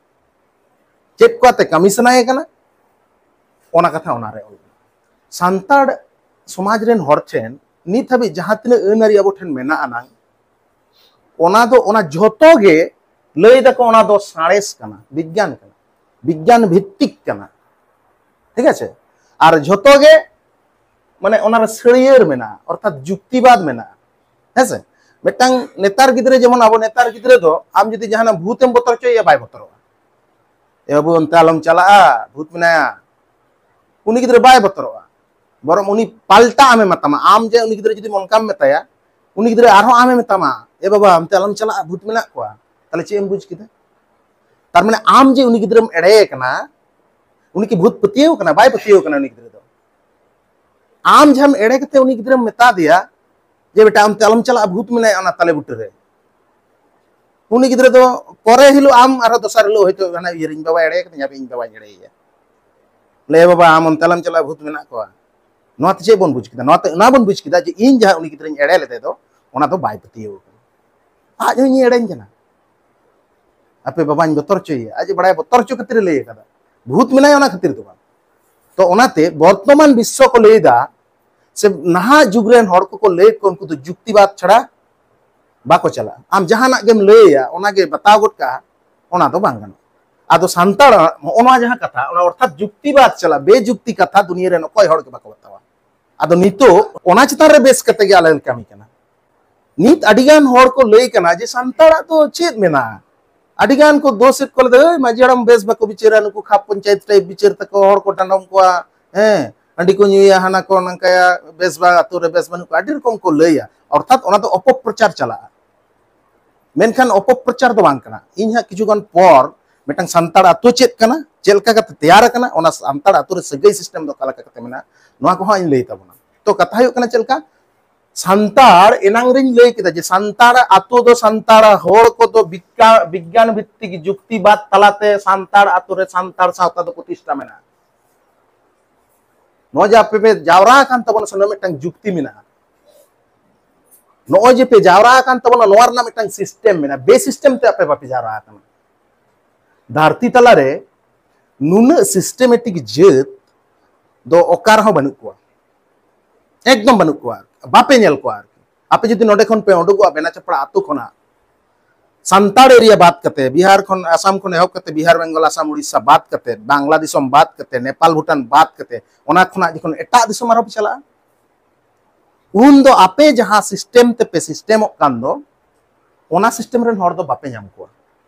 ᱪᱮᱫ ᱠᱚ ᱟᱛᱮ ᱠᱟᱹᱢᱤ ᱥᱟᱱᱟᱭᱮ ᱠᱟᱱᱟ, ᱚᱱᱟ ᱠᱟᱛᱷᱟ ᱚᱱᱟᱨᱮ ᱚᱞ ᱢᱮᱱᱟᱜᱼᱟ᱾ ᱥᱟᱱᱛᱟᱲ ᱥᱚᱢᱟᱡᱽ ᱨᱮᱱ ᱦᱚᱲ ᱴᱷᱮᱱ ᱱᱤᱛ ᱦᱟᱹᱵᱤᱡ ᱡᱟᱦᱟᱸ ᱛᱤᱱᱟᱹᱜ ᱟᱹᱱ ᱟᱹᱨᱤ ᱟᱵᱚ ᱴᱷᱮᱱ ᱢᱮᱱᱟᱜ ᱟᱱᱟᱝ, ᱚᱱᱟ ᱫᱚ, ᱚᱱᱟ ᱡᱷᱚᱛᱚ ᱜᱮ ᱞᱟᱹᱭ ᱫᱟᱠᱚ ᱚᱱᱟ ᱫᱚ ᱥᱟᱬᱮᱥ ᱠᱟᱱᱟ, ᱵᱤᱜᱽᱜᱟᱱ ᱠᱟᱱᱟ, ᱵᱤᱜᱽᱜᱟᱱ ᱵᱷᱤᱛᱛᱤᱠ ᱠᱟᱱᱟ, ᱴᱷᱤᱠ ᱟᱪᱷᱮ? ᱟᱨ ᱡᱷᱚᱛᱚ ᱜᱮ, ᱢᱟᱱᱮ, ᱚᱱᱟᱨᱮ ᱥᱟᱹᱲᱭᱟᱹᱨ ᱢᱮᱱᱟᱜᱼᱟ, ᱚᱨᱛᱷᱟᱛ ᱡᱩᱠᱛᱤᱵᱟᱫ ᱢᱮᱱᱟᱜᱼᱟ, ᱦᱮᱸ ᱥᱮ? ᱢᱤᱫᱴᱟᱝ ᱱᱮᱛᱟᱨ ᱜᱤᱫᱽᱨᱟᱹ, ᱡᱮᱢᱚᱱ ᱟᱵᱚ ᱱᱮᱛᱟᱨ ᱜᱤᱫᱽᱨᱟᱹ ᱫᱚ ᱟᱢ ᱡᱩᱫᱤ ᱡᱟᱦᱟᱱᱟᱜ ᱵᱷᱩᱛ ᱮᱢ ᱵᱚᱛᱚᱨ ᱦᱚᱪᱚᱭᱮᱭᱟ, ᱵᱟᱭ ᱵᱚᱛᱚᱨᱚᱜᱼᱟ᱾ "ᱮ ᱵᱟᱹᱵᱩ, ᱚᱱᱛᱮ ᱟᱞᱚᱢ ᱪᱟᱞᱟᱜᱼᱟ, ᱵᱷᱩᱛ ᱢᱮᱱᱟᱭᱟ", ᱩᱱᱤ ᱜᱤᱫᱽᱨᱟᱹ ᱵᱟᱭ ᱵᱚᱛᱚᱨᱚᱜᱼᱟ᱾ ᱵᱚᱨᱚᱝ ᱩᱱᱤ ᱯᱟᱞᱴᱟ ᱟᱢᱮ ᱢᱮᱛᱟᱢᱟ᱾ ᱟᱢ ᱡᱮ ᱩᱱᱤ ᱜᱤᱫᱽᱨᱟᱹ ᱡᱩᱫᱤᱢ ᱚᱱᱠᱟᱢ ᱢᱮᱛᱟᱭᱟ, ᱩᱱᱤ ᱜᱤᱫᱽᱨᱟᱹ ᱟᱨᱦᱚᱸ ᱟᱢᱮ ᱢᱮᱛᱟᱢᱟ, "ᱮ ᱵᱟᱵᱟ, ᱚᱱᱛᱮ ᱟᱞᱚᱢ ᱪᱟᱞᱟᱜᱼᱟ, ᱵᱷᱩᱛ ᱢᱮᱱᱟᱜ ᱠᱚᱣᱟ᱾" ᱛᱟᱦᱞᱮ ᱪᱮᱫ ᱮᱢ ᱵᱩᱡᱽ ᱠᱮᱫᱟ? ᱛᱟᱨ ᱢᱟᱱᱮ ᱟᱢ ᱡᱮ ᱩᱱᱤ ᱜᱤᱫᱽᱨᱟᱹᱢ ᱮᱲᱮᱭᱮ ᱠᱟᱱᱟ, ᱩᱱᱤ ᱠᱤ ᱵᱷᱩᱛ ᱯᱟᱹᱛᱭᱟᱹᱣ ᱠᱟᱱᱟ? ᱵᱟᱭ ᱯᱟᱹᱛᱭᱟᱹᱣ ᱠᱟᱱᱟ ᱩᱱᱤ ᱜᱤᱫᱽᱨᱟᱹ ᱫᱚ᱾ ᱟᱢ ᱡᱟᱦᱟᱸᱢ ᱮᱲᱮ ᱠᱟᱛᱮ ᱩᱱᱤ ᱜᱤᱫᱽᱨᱟᱹᱢ ᱢᱮᱛᱟ ᱫᱮᱭᱟ ᱡᱮ, "ᱵᱮᱴᱟ, ᱚᱱᱛᱮ ᱟᱞᱚᱢ ᱪᱟᱞᱟᱜᱼᱟ, ᱵᱷᱩᱛ ᱢᱮᱱᱟᱭᱟ ᱚᱱᱟ ᱛᱟᱞᱮ ᱵᱩᱴᱟᱹ ᱨᱮ", ᱩᱱᱤ ᱜᱤᱫᱽᱨᱟᱹ ᱫᱚ ᱯᱚᱨᱮ ᱦᱤᱞᱳᱜ, ᱟᱢ ᱟᱨᱦᱚᱸ ᱫᱚᱥᱟᱨ ᱦᱤᱞᱳᱜ ᱦᱚᱭᱛᱳ ᱦᱟᱱᱟ ᱩᱭᱦᱟᱹᱨ, "ᱤᱧ ᱵᱟᱵᱟᱭ ᱮᱲᱮ ᱠᱟᱫᱤᱧᱟ, ᱦᱟᱯᱮ ᱤᱧ ᱵᱟᱵᱟᱧ ᱮᱲᱮᱭᱮᱭᱟ, ᱞᱟᱹᱭ, ᱵᱟᱵᱟ, ᱟᱢ ᱚᱱᱛᱮ ᱟᱞᱚᱢ ᱪᱟᱞᱟᱜᱼᱟ, ᱵᱷᱩᱛ ᱢᱮᱱᱟᱜ ᱠᱚᱣᱟ᱾" ᱱᱚᱣᱟ ᱛᱮ ᱪᱮᱫ ᱵᱚᱱ ᱵᱩᱡᱽ ᱠᱮᱫᱟ? ᱱᱚᱣᱟ ᱛᱮ ᱚᱱᱟ ᱵᱚᱱ ᱵᱩᱡᱽ ᱠᱮᱫᱟ ᱡᱮ ᱤᱧ ᱡᱟᱦᱟᱸ ᱩᱱᱤ ᱜᱤᱫᱽᱨᱟᱹᱧ ᱮᱲᱮ ᱞᱮᱫᱮ ᱫᱚ, ᱚᱱᱟ ᱫᱚ ᱵᱟᱭ ᱯᱟᱹᱛᱭᱟᱹᱣ ᱠᱟᱱᱟ, ᱟᱡ ᱦᱚᱸ ᱤᱧᱮ ᱮᱲᱮᱧ ᱠᱟᱱᱟ᱾ ᱟᱯᱮ ᱵᱟᱵᱟᱧ ᱵᱚᱛᱚᱨ ᱦᱚᱪᱚᱭᱮᱭᱟ, ᱟᱡ ᱮ ᱵᱟᱲᱟᱭᱟ ᱵᱚᱛᱚᱨ ᱦᱚᱪᱚ ᱠᱷᱟᱹᱛᱤᱨ ᱮ ᱞᱟᱹᱭ ᱟᱠᱟᱫᱟ, ᱵᱷᱩᱛ ᱢᱮᱱᱟᱭᱟ ᱚᱱᱟ ᱠᱷᱟᱹᱛᱤᱨ ᱫᱚ ᱵᱟᱝ᱾ ᱛᱚ ᱚᱱᱟᱛᱮ ᱵᱚᱨᱛᱚᱢᱟᱱ ᱵᱤᱥᱥᱚ ᱠᱚ ᱞᱟᱹᱭ ᱮᱫᱟ, ᱥᱮ ᱱᱟᱦᱟᱜ ᱡᱩᱜᱽ ᱨᱮᱱ ᱦᱚᱲ ᱠᱚᱠᱚ ᱞᱟᱹᱭᱮᱫ ᱠᱚ, ᱩᱱᱠᱩ ᱫᱚ ᱡᱩᱠᱛᱤᱵᱟᱫ ᱪᱷᱟᱲᱟ ᱵᱟᱠᱚ ᱪᱟᱞᱟᱜᱼᱟ᱾ ᱟᱢ ᱡᱟᱦᱟᱱᱟᱜ ᱜᱮᱢ ᱞᱟᱹᱭᱟ, ᱚᱱᱟᱜᱮ ᱵᱟᱛᱟᱣ ᱜᱚᱫ ᱠᱟᱜᱼᱟ, ᱚᱱᱟ ᱫᱚ ᱵᱟᱝ ᱜᱟᱱᱚᱜᱼᱟ᱾ ᱟᱫᱚ ᱥᱟᱱᱛᱟᱲ ᱱᱚᱜᱼᱚ ᱱᱚᱣᱟ ᱡᱟᱦᱟᱸ ᱠᱟᱛᱷᱟ, ᱚᱱᱟ ᱚᱨᱛᱷᱟᱛ ᱡᱩᱠᱛᱤᱵᱟᱫ ᱪᱟᱞᱟᱜ, ᱵᱮᱡᱩᱠᱛᱤ ᱠᱟᱛᱷᱟ ᱫᱩᱱᱤᱭᱟᱹ ᱨᱮᱱ ᱚᱠᱚᱭ ᱦᱚᱲ ᱜᱮ ᱵᱟᱠᱚ ᱵᱟᱛᱟᱣᱟ᱾ ᱟᱫᱚ ᱱᱤᱛᱚᱜ ᱚᱱᱟ ᱪᱮᱛᱟᱱ ᱨᱮ ᱵᱮᱥ ᱠᱟᱛᱮ ᱜᱮ ᱟᱞᱮ ᱞᱮ ᱠᱟᱹᱢᱤ ᱠᱟᱱᱟ᱾ ᱱᱤᱛ ᱟᱹᱰᱤᱜᱟᱱ ᱦᱚᱲ ᱠᱚ ᱞᱟᱹᱭ ᱠᱟᱱᱟ ᱡᱮ ᱥᱟᱱᱛᱟᱲᱟᱜ ᱫᱚ ᱪᱮᱫ ᱢᱮᱱᱟᱜᱼᱟ? ᱟᱹᱰᱤᱜᱟᱱ ᱠᱚ ᱫᱳᱥ ᱮᱫ ᱠᱚ ᱞᱟᱹᱭᱫᱟ, "ᱳᱭ ᱢᱟᱹᱡᱷᱤ ᱦᱟᱲᱟᱢ ᱵᱮᱥ ᱵᱟᱠᱚ ᱵᱤᱪᱟᱹᱨᱟ, ᱱᱩᱠᱩ ᱠᱷᱟᱯ ᱯᱚᱧᱪᱟᱭᱮᱛ ᱴᱟᱭᱤᱯ ᱵᱤᱪᱟᱹᱨ ᱛᱟᱠᱚ, ᱦᱚᱲ ᱠᱚ ᱰᱟᱸᱰᱚᱢ ᱠᱚᱣᱟ, ᱦᱮᱸ, ᱦᱟᱺᱰᱤ ᱠᱚ ᱧᱩᱭᱟ, ᱦᱟᱱᱟ ᱠᱚ ᱱᱚᱝᱠᱟᱭᱟ, ᱵᱮᱥ ᱵᱟᱝ, ᱟᱛᱳ ᱨᱮ ᱵᱮᱥ ᱵᱟᱹᱱᱩᱜ ᱠᱚᱣᱟ", ᱟᱹᱰᱤ ᱨᱚᱠᱚᱢ ᱠᱚ ᱞᱟᱹᱭᱟ᱾ ᱚᱨᱛᱷᱟᱛ ᱚᱱᱟ ᱫᱚ ᱚᱯᱚᱯᱨᱚᱪᱟᱨ ᱪᱟᱞᱟᱜᱼᱟ᱾ ᱢᱮᱱᱠᱷᱟᱱ ᱚᱯᱚᱯᱨᱚᱪᱟᱨ ᱫᱚ ᱵᱟᱝ ᱠᱟᱱᱟ᱾ ᱤᱧ ᱦᱟᱸᱜ ᱠᱤᱪᱷᱩ ᱜᱟᱱ ᱯᱚᱨ ᱢᱤᱫᱴᱟᱝ ᱥᱟᱱᱛᱟᱲ ᱟᱛᱳ ᱪᱮᱫ ᱠᱟᱱᱟ, ᱪᱮᱫ ᱞᱮᱠᱟ ᱠᱟᱛᱮ ᱛᱮᱭᱟᱨ ᱟᱠᱟᱱᱟ, ᱚᱱᱟ ᱥᱟᱱᱛᱟᱲ ᱟᱛᱳ ᱨᱮ ᱥᱟᱹᱜᱟᱹᱭ ᱥᱤᱥᱴᱮᱢ ᱫᱚ ᱚᱠᱟ ᱞᱮᱠᱟ ᱠᱟᱛᱮ ᱢᱮᱱᱟᱜᱼᱟ, ᱱᱚᱣᱟ ᱠᱚᱦᱚᱸ ᱤᱧ ᱞᱟᱹᱭ ᱛᱟᱵᱚᱱᱟ᱾ ᱛᱚ ᱠᱟᱛᱷᱟ ᱦᱩᱭᱩᱜ ᱠᱟᱱᱟ ᱪᱮᱫ ᱞᱮᱠᱟ, ᱥᱟᱱᱛᱟᱲ ᱮᱱᱟᱝ ᱨᱤᱧ ᱞᱟᱹᱭ ᱠᱮᱫᱟ ᱡᱮ ᱥᱟᱱᱛᱟᱲ ᱟᱛᱳ ᱫᱚ ᱥᱟᱱᱛᱟᱲ ᱦᱚᱲ ᱠᱚᱫᱚ ᱵᱤᱜᱽᱜᱟ-, ᱵᱤᱜᱽᱜᱟᱱ ᱵᱷᱤᱛᱛᱤᱠ ᱡᱩᱠᱛᱤᱵᱟᱫ ᱛᱟᱞᱟᱛᱮ ᱥᱟᱱᱛᱟᱲ ᱟᱛᱳ ᱨᱮ ᱥᱟᱱᱛᱟᱲ ᱥᱟᱶᱛᱟ ᱫᱚ ᱯᱨᱚᱛᱤᱥᱴᱷᱟ ᱢᱮᱱᱟᱜᱼᱟ᱾ ᱱᱚᱜᱼᱚᱭ ᱡᱮ ᱟᱯᱮ ᱯᱮ ᱡᱟᱣᱨᱟ ᱟᱠᱟᱱ ᱛᱟᱵᱚᱱᱟ ᱥᱮ, ᱱᱚᱣᱟ ᱢᱤᱫᱴᱟᱝ ᱡᱩᱠᱛᱤ ᱢᱮᱱᱟᱜᱼᱟ᱾ ᱱᱚᱜᱼᱚᱭ ᱡᱮ ᱯᱮ ᱡᱟᱣᱨᱟ ᱟᱠᱟᱱ ᱛᱟᱵᱚᱱᱟ, ᱱᱚᱣᱟ ᱨᱮᱱᱟᱜ ᱢᱤᱫᱴᱟᱝ ᱥᱤᱥᱴᱮᱢ ᱢᱮᱱᱟᱜᱼᱟ᱾ ᱵᱮ ᱥᱤᱥᱴᱮᱢ ᱛᱮ ᱟᱯᱮ ᱵᱟᱯᱮ ᱡᱟᱣᱨᱟ ᱟᱠᱟᱱᱟ᱾ ᱫᱷᱟᱹᱨᱛᱤ ᱛᱟᱞᱟᱨᱮ ᱱᱩᱱᱟᱹᱜ ᱥᱤᱥᱴᱮᱢᱮᱴᱤᱠ ᱡᱟᱹᱛ ᱫᱚ ᱚᱠᱟ ᱨᱮᱦᱚᱸ ᱵᱟᱹᱱᱩᱜ ᱠᱚᱣᱟ, ᱮᱠᱫᱚᱢ ᱵᱟᱹᱱᱩᱜ ᱠᱚᱣᱟ, ᱵᱟᱯᱮ ᱧᱮᱞ ᱠᱚᱣᱟ ᱟᱨᱠᱤ᱾ ᱟᱯᱮ ᱡᱩᱫᱤ ᱱᱚᱰᱮ ᱠᱷᱚᱱ ᱯᱮ ᱩᱰᱩᱠᱚᱜᱼᱟ ᱵᱮᱱᱟ ᱪᱟᱯᱲᱟ ᱟᱛᱳ ᱠᱷᱚᱱᱟᱜ, ᱥᱟᱱᱛᱟᱲ ᱮᱨᱤᱭᱟ ᱵᱟᱫ ᱠᱟᱛᱮ, ᱵᱤᱦᱟᱨ ᱠᱷᱚᱱ, ᱟᱥᱟᱢ ᱠᱷᱚᱱ ᱮᱦᱚᱵ ᱠᱟᱛᱮ, ᱵᱤᱦᱟᱨ, ᱵᱮᱝᱜᱚᱞ, ᱟᱥᱟᱢ, ᱩᱲᱤᱥᱥᱟ ᱵᱟᱫ ᱠᱟᱛᱮ, ᱵᱟᱝᱞᱟ ᱫᱤᱥᱚᱢ ᱵᱟᱫ ᱠᱟᱛᱮ, ᱱᱮᱯᱟᱞ, ᱵᱷᱩᱴᱟᱱ ᱵᱟᱫ ᱠᱟᱛᱮ, ᱚᱱᱟ ᱠᱷᱚᱱᱟᱜ ᱡᱚᱠᱷᱚᱱ ᱮᱴᱟᱜ ᱫᱤᱥᱚᱢ ᱟᱨᱦᱚᱸ ᱯᱮ ᱪᱟᱞᱟᱜᱼᱟ, ᱩᱱ ᱫᱚ ᱟᱯᱮ ᱡᱟᱦᱟᱸ ᱥᱤᱥᱴᱮᱢ ᱛᱮᱯᱮ ᱥᱤᱥᱴᱮᱢᱚᱜ ᱠᱟᱱ ᱫᱚ, ᱚᱱᱟ ᱥᱤᱥᱴᱮᱢ ᱨᱮᱱ ᱦᱚᱲ ᱫᱚ ᱵᱟᱯᱮ ᱧᱟᱢ ᱠᱚᱣᱟ᱾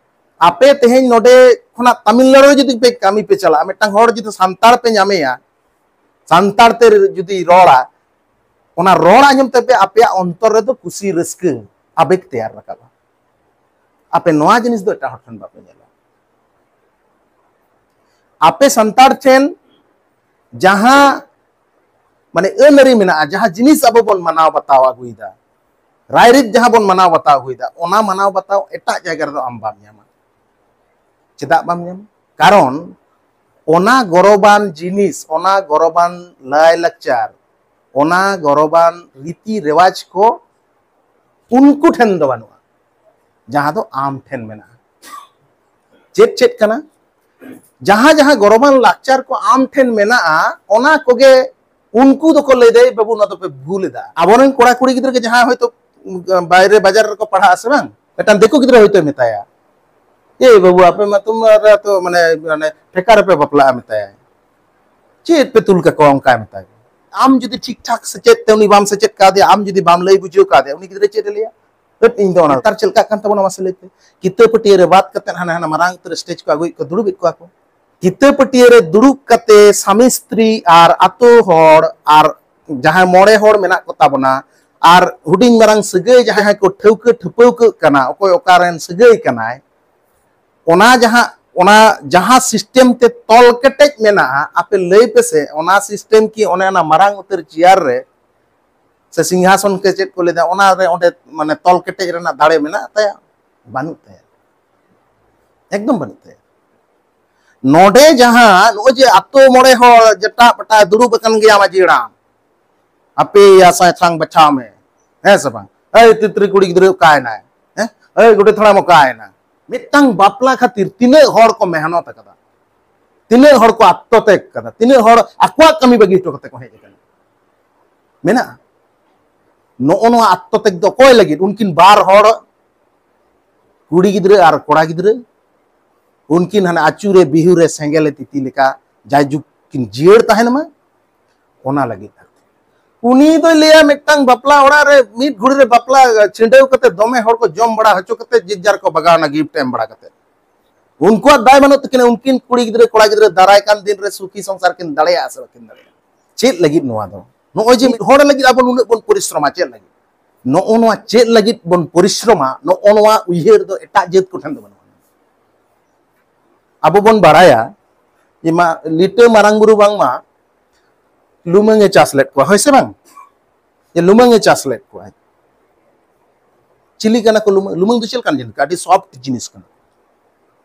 ᱟᱯᱮ ᱛᱮᱦᱮᱧ ᱱᱚᱰᱮ ᱠᱷᱚᱱᱟᱜ ᱛᱟᱢᱤᱞᱱᱟᱲᱩ ᱨᱮ ᱡᱩᱫᱤ ᱯᱮ ᱠᱟᱹᱢᱤ ᱯᱮ ᱪᱟᱞᱟᱜᱼᱟ, ᱢᱤᱫᱴᱟᱝ ᱦᱚᱲ ᱡᱩᱫᱤ ᱥᱟᱱᱛᱟᱲ ᱯᱮ ᱧᱟᱢᱮᱭᱟ, ᱥᱟᱱᱛᱟᱲ ᱛᱮ ᱡᱩᱫᱤ ᱨᱚᱲᱟ, ᱚᱱᱟ ᱨᱚᱲ ᱟᱸᱡᱚᱢ ᱛᱮ ᱟᱯᱮᱭᱟᱜ ᱚᱱᱛᱚᱨ ᱨᱮᱫᱚ ᱠᱩᱥᱤ ᱨᱟᱹᱥᱠᱟᱹ ᱟᱵᱮᱜᱽ ᱛᱮᱭᱟᱨ ᱨᱟᱠᱟᱵᱼᱟ᱾ ᱟᱯᱮ ᱱᱚᱣᱟ ᱡᱤᱱᱤᱥ ᱫᱚ ᱮᱴᱟᱜ ᱦᱚᱲ ᱴᱷᱮᱱ ᱵᱟᱯᱮ ᱧᱮᱞᱟ᱾ ᱟᱯᱮ ᱥᱟᱱᱛᱟᱲ ᱴᱷᱮᱱ ᱡᱟᱦᱟᱸ ᱢᱟᱱᱮ ᱟᱹᱱ ᱟᱹᱨᱤ ᱢᱮᱱᱟᱜᱼᱟ, ᱡᱟᱦᱟᱸ ᱡᱤᱱᱤᱥ ᱟᱵᱚ ᱵᱚᱱ ᱢᱟᱱᱟᱣ ᱵᱟᱛᱟᱣ ᱟᱹᱜᱩᱭᱮᱫᱟ, ᱨᱟᱭᱨᱤᱛ ᱡᱟᱦᱟᱸ ᱵᱚᱱ ᱢᱟᱱᱟᱣ ᱵᱟᱛᱟᱣ ᱟᱹᱜᱩᱭᱮᱫᱟ, ᱚᱱᱟ ᱢᱟᱱᱟᱣ ᱵᱟᱛᱟᱣ ᱮᱴᱟᱜ ᱡᱟᱭᱜᱟ ᱨᱮᱫᱚ ᱟᱢ ᱵᱟᱢ ᱧᱟᱢᱟ᱾ ᱪᱮᱫᱟᱜ ᱵᱟᱢ ᱧᱟᱢᱟ? ᱠᱟᱨᱚᱱ ᱚᱱᱟ ᱜᱚᱨᱚᱵᱟᱱ ᱡᱤᱱᱤᱥ, ᱚᱱᱟ ᱜᱚᱨᱚᱵᱟᱱ ᱞᱟᱭᱼᱞᱟᱠᱪᱟᱨ, ᱚᱱᱟ ᱜᱚᱨᱚᱵᱟᱱ ᱨᱤᱛᱤ ᱨᱮᱣᱟᱡᱽ ᱠᱚ ᱩᱱᱠᱩ ᱴᱷᱮᱱ ᱫᱚ ᱵᱟᱹᱱᱩᱜᱼᱟ, ᱡᱟᱦᱟᱸ ᱫᱚ ᱟᱢ ᱴᱷᱮᱱ ᱢᱮᱱᱟᱜᱼᱟ᱾ ᱪᱮᱫ ᱪᱮᱫ ᱠᱟᱱᱟ? ᱡᱟᱦᱟᱸ ᱡᱟᱦᱟᱸ ᱜᱚᱨᱚᱵᱟᱱ ᱞᱟᱠᱪᱟᱨ ᱠᱚ ᱟᱢ ᱴᱷᱮᱱ ᱢᱮᱱᱟᱜᱼᱟ, ᱚᱱᱟ ᱠᱚᱜᱮ ᱩᱱᱠᱩ ᱫᱚᱠᱚ ᱞᱟᱹᱭᱫᱟ, "ᱮᱭ ᱵᱟᱹᱵᱩ, ᱱᱚᱣᱟ ᱫᱚᱯᱮ ᱵᱷᱩᱞ ᱮᱫᱟ᱾" ᱟᱵᱚᱨᱮᱱ ᱠᱚᱲᱟ ᱠᱩᱲᱤ ᱜᱤᱫᱽᱨᱟᱹ ᱜᱮ ᱡᱟᱦᱟᱸᱭ ᱦᱚᱭᱛᱳ ᱵᱟᱭᱨᱮ ᱵᱟᱡᱟᱨ ᱨᱮᱠᱚ ᱯᱟᱲᱦᱟᱜᱼᱟ ᱥᱮ ᱵᱟᱝ, ᱢᱤᱫᱴᱟᱝ ᱫᱤᱠᱩ ᱜᱤᱫᱽᱨᱟᱹ ᱦᱚᱭᱛᱳᱭ ᱢᱮᱛᱟᱭᱟ, "ᱮ ᱵᱟᱹᱵᱩ, ᱟᱯᱮ ᱢᱟ ᱛᱚ ᱢᱟᱱᱮ, ᱢᱟᱱᱮ ᱴᱷᱮᱠᱟ ᱨᱮᱯᱮ ᱵᱟᱯᱞᱟᱜᱼᱟ," ᱢᱮᱛᱟᱭᱟ᱾ "ᱪᱮᱫ ᱯᱮ ᱛᱩᱞ ᱠᱟᱠᱚᱣᱟ?" ᱚᱱᱠᱟᱭ ᱢᱮᱛᱟᱭ᱾ ᱟᱢ ᱡᱩᱫᱤ ᱴᱷᱤᱠ ᱴᱷᱟᱠ ᱥᱮᱪᱮᱫ ᱛᱮ ᱩᱱᱤ ᱵᱟᱢ ᱥᱮᱪᱮᱫ ᱠᱟᱫᱮᱭᱟ, ᱟᱢ ᱡᱩᱫᱤ ᱵᱟᱢ ᱞᱟᱹᱭ ᱵᱩᱡᱷᱟᱹᱣ ᱠᱟᱫᱮᱭᱟ, ᱩᱱᱤ ᱜᱤᱫᱽᱨᱟᱹ ᱪᱮᱫ ᱮ ᱞᱟᱹᱭᱟ? ᱦᱟᱹᱴ, ᱤᱧ ᱫᱚ ᱚᱱᱟ᱾ ᱱᱮᱛᱟᱨ ᱪᱮᱫ ᱞᱮᱠᱟᱜ ᱠᱟᱱ ᱛᱟᱵᱚᱱᱟ ᱢᱟᱥᱮ ᱞᱟᱹᱭ ᱯᱮ? ᱠᱤᱛᱟᱹ ᱯᱟᱹᱴᱭᱟᱹ ᱨᱮ ᱵᱟᱫ ᱠᱟᱛᱮ ᱦᱟᱱᱟ, ᱦᱟᱱᱟ ᱢᱟᱨᱟᱝ ᱩᱛᱟᱹᱨ ᱥᱴᱮᱡᱽ ᱠᱚ ᱟᱹᱜᱩᱭᱮᱫ ᱠᱚ, ᱫᱩᱲᱩᱵᱮᱫ ᱠᱚᱣᱟ ᱠᱚ᱾ ᱠᱤᱛᱟᱹ ᱯᱟᱹᱴᱭᱟᱹ ᱨᱮ ᱫᱩᱲᱩᱵ ᱠᱟᱛᱮ ᱥᱟᱢᱤ ᱥᱛᱨᱤ ᱟᱨ ᱟᱛᱳ ᱦᱚᱲ ᱟᱨ ᱡᱟᱦᱟᱸᱭ ᱢᱚᱬᱮ ᱦᱚᱲ ᱢᱮᱱᱟᱜ ᱠᱚ ᱛᱟᱵᱚᱱᱟ ᱟᱨ ᱦᱩᱰᱤᱧ ᱢᱟᱨᱟᱝ ᱥᱟᱹᱜᱟᱹᱭ ᱡᱟᱦᱟᱸᱭ ᱠᱚ ᱴᱷᱟᱹᱣᱠᱟᱹ ᱴᱷᱟᱹᱯᱟᱹᱣᱠᱟᱹᱜ ᱠᱟᱱᱟ, ᱚᱠᱚᱭ ᱚᱠᱟᱨᱮᱱ ᱥᱟᱹᱜᱟᱹᱭ ᱠᱟᱱᱟᱭ, ᱚᱱᱟ ᱡᱟᱦᱟᱸ, ᱚᱱᱟ ᱡᱟᱦᱟᱸ ᱥᱤᱥᱴᱮᱢ ᱛᱮ ᱛᱚᱞ ᱠᱮᱴᱮᱡ ᱢᱮᱱᱟᱜᱼᱟ, ᱟᱯᱮ ᱞᱟᱹᱭ ᱯᱮᱥᱮ, ᱚᱱᱟ ᱥᱤᱥᱴᱮᱢ ᱠᱤ ᱚᱱᱮ ᱚᱱᱟ ᱢᱟᱨᱟᱝ ᱩᱛᱟᱹᱨ ᱪᱮᱭᱟᱨ ᱨᱮ ᱥᱮ ᱥᱤᱝᱦᱟᱥᱚᱱ ᱠᱮ ᱪᱮᱫ ᱠᱚ ᱞᱟᱹᱭᱫᱟ, ᱚᱱᱟᱨᱮ ᱚᱸᱰᱮ ᱢᱟᱱᱮ ᱛᱚᱞ ᱠᱮᱴᱮᱡ ᱨᱮᱱᱟᱜ ᱫᱟᱲᱮ ᱢᱮᱱᱟᱜ ᱛᱟᱭᱟ? ᱵᱟᱹᱱᱩᱜ ᱛᱟᱭᱟ, ᱮᱠᱫᱚᱢ ᱵᱟᱹᱱᱩᱜ ᱛᱟᱭᱟ᱾ ᱱᱚᱰᱮ ᱡᱟᱦᱟᱸ ᱱᱚᱜᱼᱚᱭ ᱡᱮ ᱟᱛᱳ ᱢᱚᱬᱮ ᱦᱚᱲ ᱡᱮᱴᱟ ᱯᱟᱴᱟ ᱫᱩᱲᱩᱵ ᱟᱠᱟᱱ ᱜᱮᱭᱟ ᱢᱟᱹᱡᱷᱤ ᱦᱟᱲᱟᱢ, ᱟᱯᱮ ᱭᱟ ᱥᱟᱭᱛᱷᱟᱝ ᱵᱟᱪᱷᱟᱣ ᱢᱮ, ᱦᱮᱸ ᱥᱮ ᱵᱟᱝ? ᱮᱭ ᱛᱤᱛᱨᱤ ᱠᱩᱲᱤ ᱜᱤᱫᱽᱨᱟᱹ ᱚᱠᱟᱭᱮᱱᱟᱭ? ᱦᱮᱸ, ᱮᱭ ᱜᱚᱰᱮᱛ ᱦᱟᱲᱟᱢ ᱚᱠᱟᱭᱮᱱᱟ? ᱢᱤᱫᱴᱟᱝ ᱵᱟᱯᱞᱟ ᱠᱷᱟᱹᱛᱤᱨ ᱛᱤᱱᱟᱹᱜ ᱦᱚᱲ ᱠᱚ ᱢᱮᱦᱱᱚᱛ ᱟᱠᱟᱫᱟ, ᱛᱤᱱᱟᱹᱜ ᱦᱚᱲ ᱠᱚ ᱟᱛᱛᱚᱛᱮᱜ ᱟᱠᱟᱫᱟ, ᱛᱤᱱᱟᱹᱜ ᱦᱚᱲ ᱟᱠᱚᱣᱟᱜ ᱠᱟᱹᱢᱤ ᱵᱟᱹᱜᱤ ᱦᱚᱴᱚ ᱠᱟᱛᱮ ᱠᱚ ᱦᱮᱡ ᱟᱠᱟᱱᱟ᱾ ᱢᱮᱱᱟᱜᱼᱟ᱾ ᱱᱚᱜᱼᱚ ᱱᱚᱣᱟ ᱟᱛᱛᱚᱛᱮᱜ ᱫᱚ ᱚᱠᱚᱭ ᱞᱟᱹᱜᱤᱫ? ᱩᱱᱠᱤᱱ ᱵᱟᱨ ᱦᱚᱲ, ᱠᱩᱲᱤ ᱜᱤᱫᱽᱨᱟᱹ ᱟᱨ ᱠᱚᱲᱟ ᱜᱤᱫᱽᱨᱟᱹ, ᱩᱱᱠᱤᱱ ᱦᱟᱱᱮ ᱟᱹᱪᱩᱨᱮ ᱵᱤᱦᱩᱨᱮ ᱥᱮᱸᱜᱮᱞᱮ ᱛᱤᱛᱤ ᱞᱮᱠᱟ ᱡᱟᱭᱡᱩᱜᱽ ᱠᱤᱱ ᱡᱤᱭᱟᱹᱲ ᱛᱟᱦᱮᱱ ᱢᱟ, ᱚᱱᱟ ᱞᱟᱹᱜᱤᱫ ᱟᱨᱠᱤ᱾ ᱩᱱᱤ ᱫᱚᱭ ᱞᱟᱹᱭᱟ, ᱢᱤᱫᱴᱟᱝ ᱵᱟᱯᱞᱟ ᱚᱲᱟᱜ ᱨᱮ ᱢᱤᱫ ᱜᱷᱩᱲᱤ ᱨᱮ ᱵᱟᱯᱞᱟ ᱪᱷᱤᱰᱟᱹᱣ ᱠᱟᱛᱮ ᱫᱚᱢᱮ ᱦᱚᱲ ᱠᱚ ᱡᱚᱢ ᱵᱟᱲᱟ ᱦᱚᱪᱚ ᱠᱟᱛᱮ ᱡᱮ ᱡᱟᱨ ᱠᱚ ᱵᱟᱜᱟᱣᱱᱟ ᱜᱤᱯᱷᱴ ᱮᱢ ᱵᱟᱲᱟ ᱠᱟᱛᱮ᱾ ᱩᱱᱠᱩᱣᱟᱜ ᱫᱟᱭ ᱵᱟᱹᱱᱩᱜ ᱛᱟᱹᱠᱤᱱᱟ, ᱩᱱᱠᱤᱱ ᱠᱩᱲᱤ ᱜᱤᱫᱽᱨᱟᱹ ᱠᱚᱲᱟ ᱜᱤᱫᱽᱨᱟᱹ ᱫᱟᱨᱟᱭ ᱠᱟᱱ ᱫᱤᱱ ᱨᱮ ᱥᱩᱠᱷᱤ ᱥᱚᱝᱥᱟᱨ ᱠᱤᱱ ᱫᱟᱲᱮᱭᱟᱜᱼᱟ ᱥᱮ ᱵᱟᱹᱠᱤᱱ ᱫᱟᱲᱮᱭᱟᱜᱼᱟ? ᱪᱮᱫ ᱞᱟᱹᱜᱤᱫ ᱱᱚᱣᱟ ᱫᱚ? ᱱᱚᱜᱼᱚᱭ ᱡᱮ ᱢᱤᱫ ᱦᱚᱲ ᱞᱟᱹᱜᱤᱫ ᱟᱵᱚ ᱱᱩᱱᱟᱹᱜ ᱵᱚᱱ ᱯᱚᱨᱤᱥᱨᱚᱢᱟ, ᱪᱮᱫ ᱞᱟᱹᱜᱤᱫ? ᱱᱚᱜᱼᱚ ᱱᱚᱣᱟ ᱪᱮᱫ ᱞᱟᱹᱜᱤᱫ ᱵᱚᱱ ᱯᱚᱨᱤᱥᱨᱚᱢᱟ, ᱱᱚᱜᱼᱚ ᱱᱚᱣᱟ ᱩᱭᱦᱟᱹᱨ ᱫᱚ ᱮᱴᱟᱜ ᱡᱟᱹᱛ ᱠᱚᱴᱷᱮᱱ ᱫᱚ ᱵᱟᱹᱱᱩᱜᱼᱟ᱾ ᱟᱵᱚ ᱵᱚᱱ ᱵᱟᱲᱟᱭᱟ ᱡᱮ ᱢᱟ, ᱞᱤᱴᱟᱹ ᱢᱟᱨᱟᱝ ᱵᱩᱨᱩ ᱵᱟᱝᱢᱟ ᱞᱩᱢᱟᱹᱝ ᱮ ᱪᱟᱥ ᱞᱮᱫ ᱠᱚᱣᱟ, ᱦᱳᱭ ᱥᱮ ᱵᱟᱝ? ᱡᱮ ᱞᱩᱢᱟᱹᱝ ᱮ ᱪᱟᱥ ᱞᱮᱫ ᱠᱚᱣᱟ᱾ ᱪᱤᱞᱤ ᱠᱟᱱᱟ ᱠᱚ ᱞᱩᱢᱟᱹᱝ? ᱞᱩᱢᱟᱹᱝ ᱫᱚ ᱪᱮᱫ ᱞᱮᱠᱟᱱ ᱡᱤᱱᱤᱥ? ᱟᱹᱰᱤ ᱥᱚᱯᱷᱴ ᱡᱤᱱᱤᱥ ᱠᱟᱱᱟ,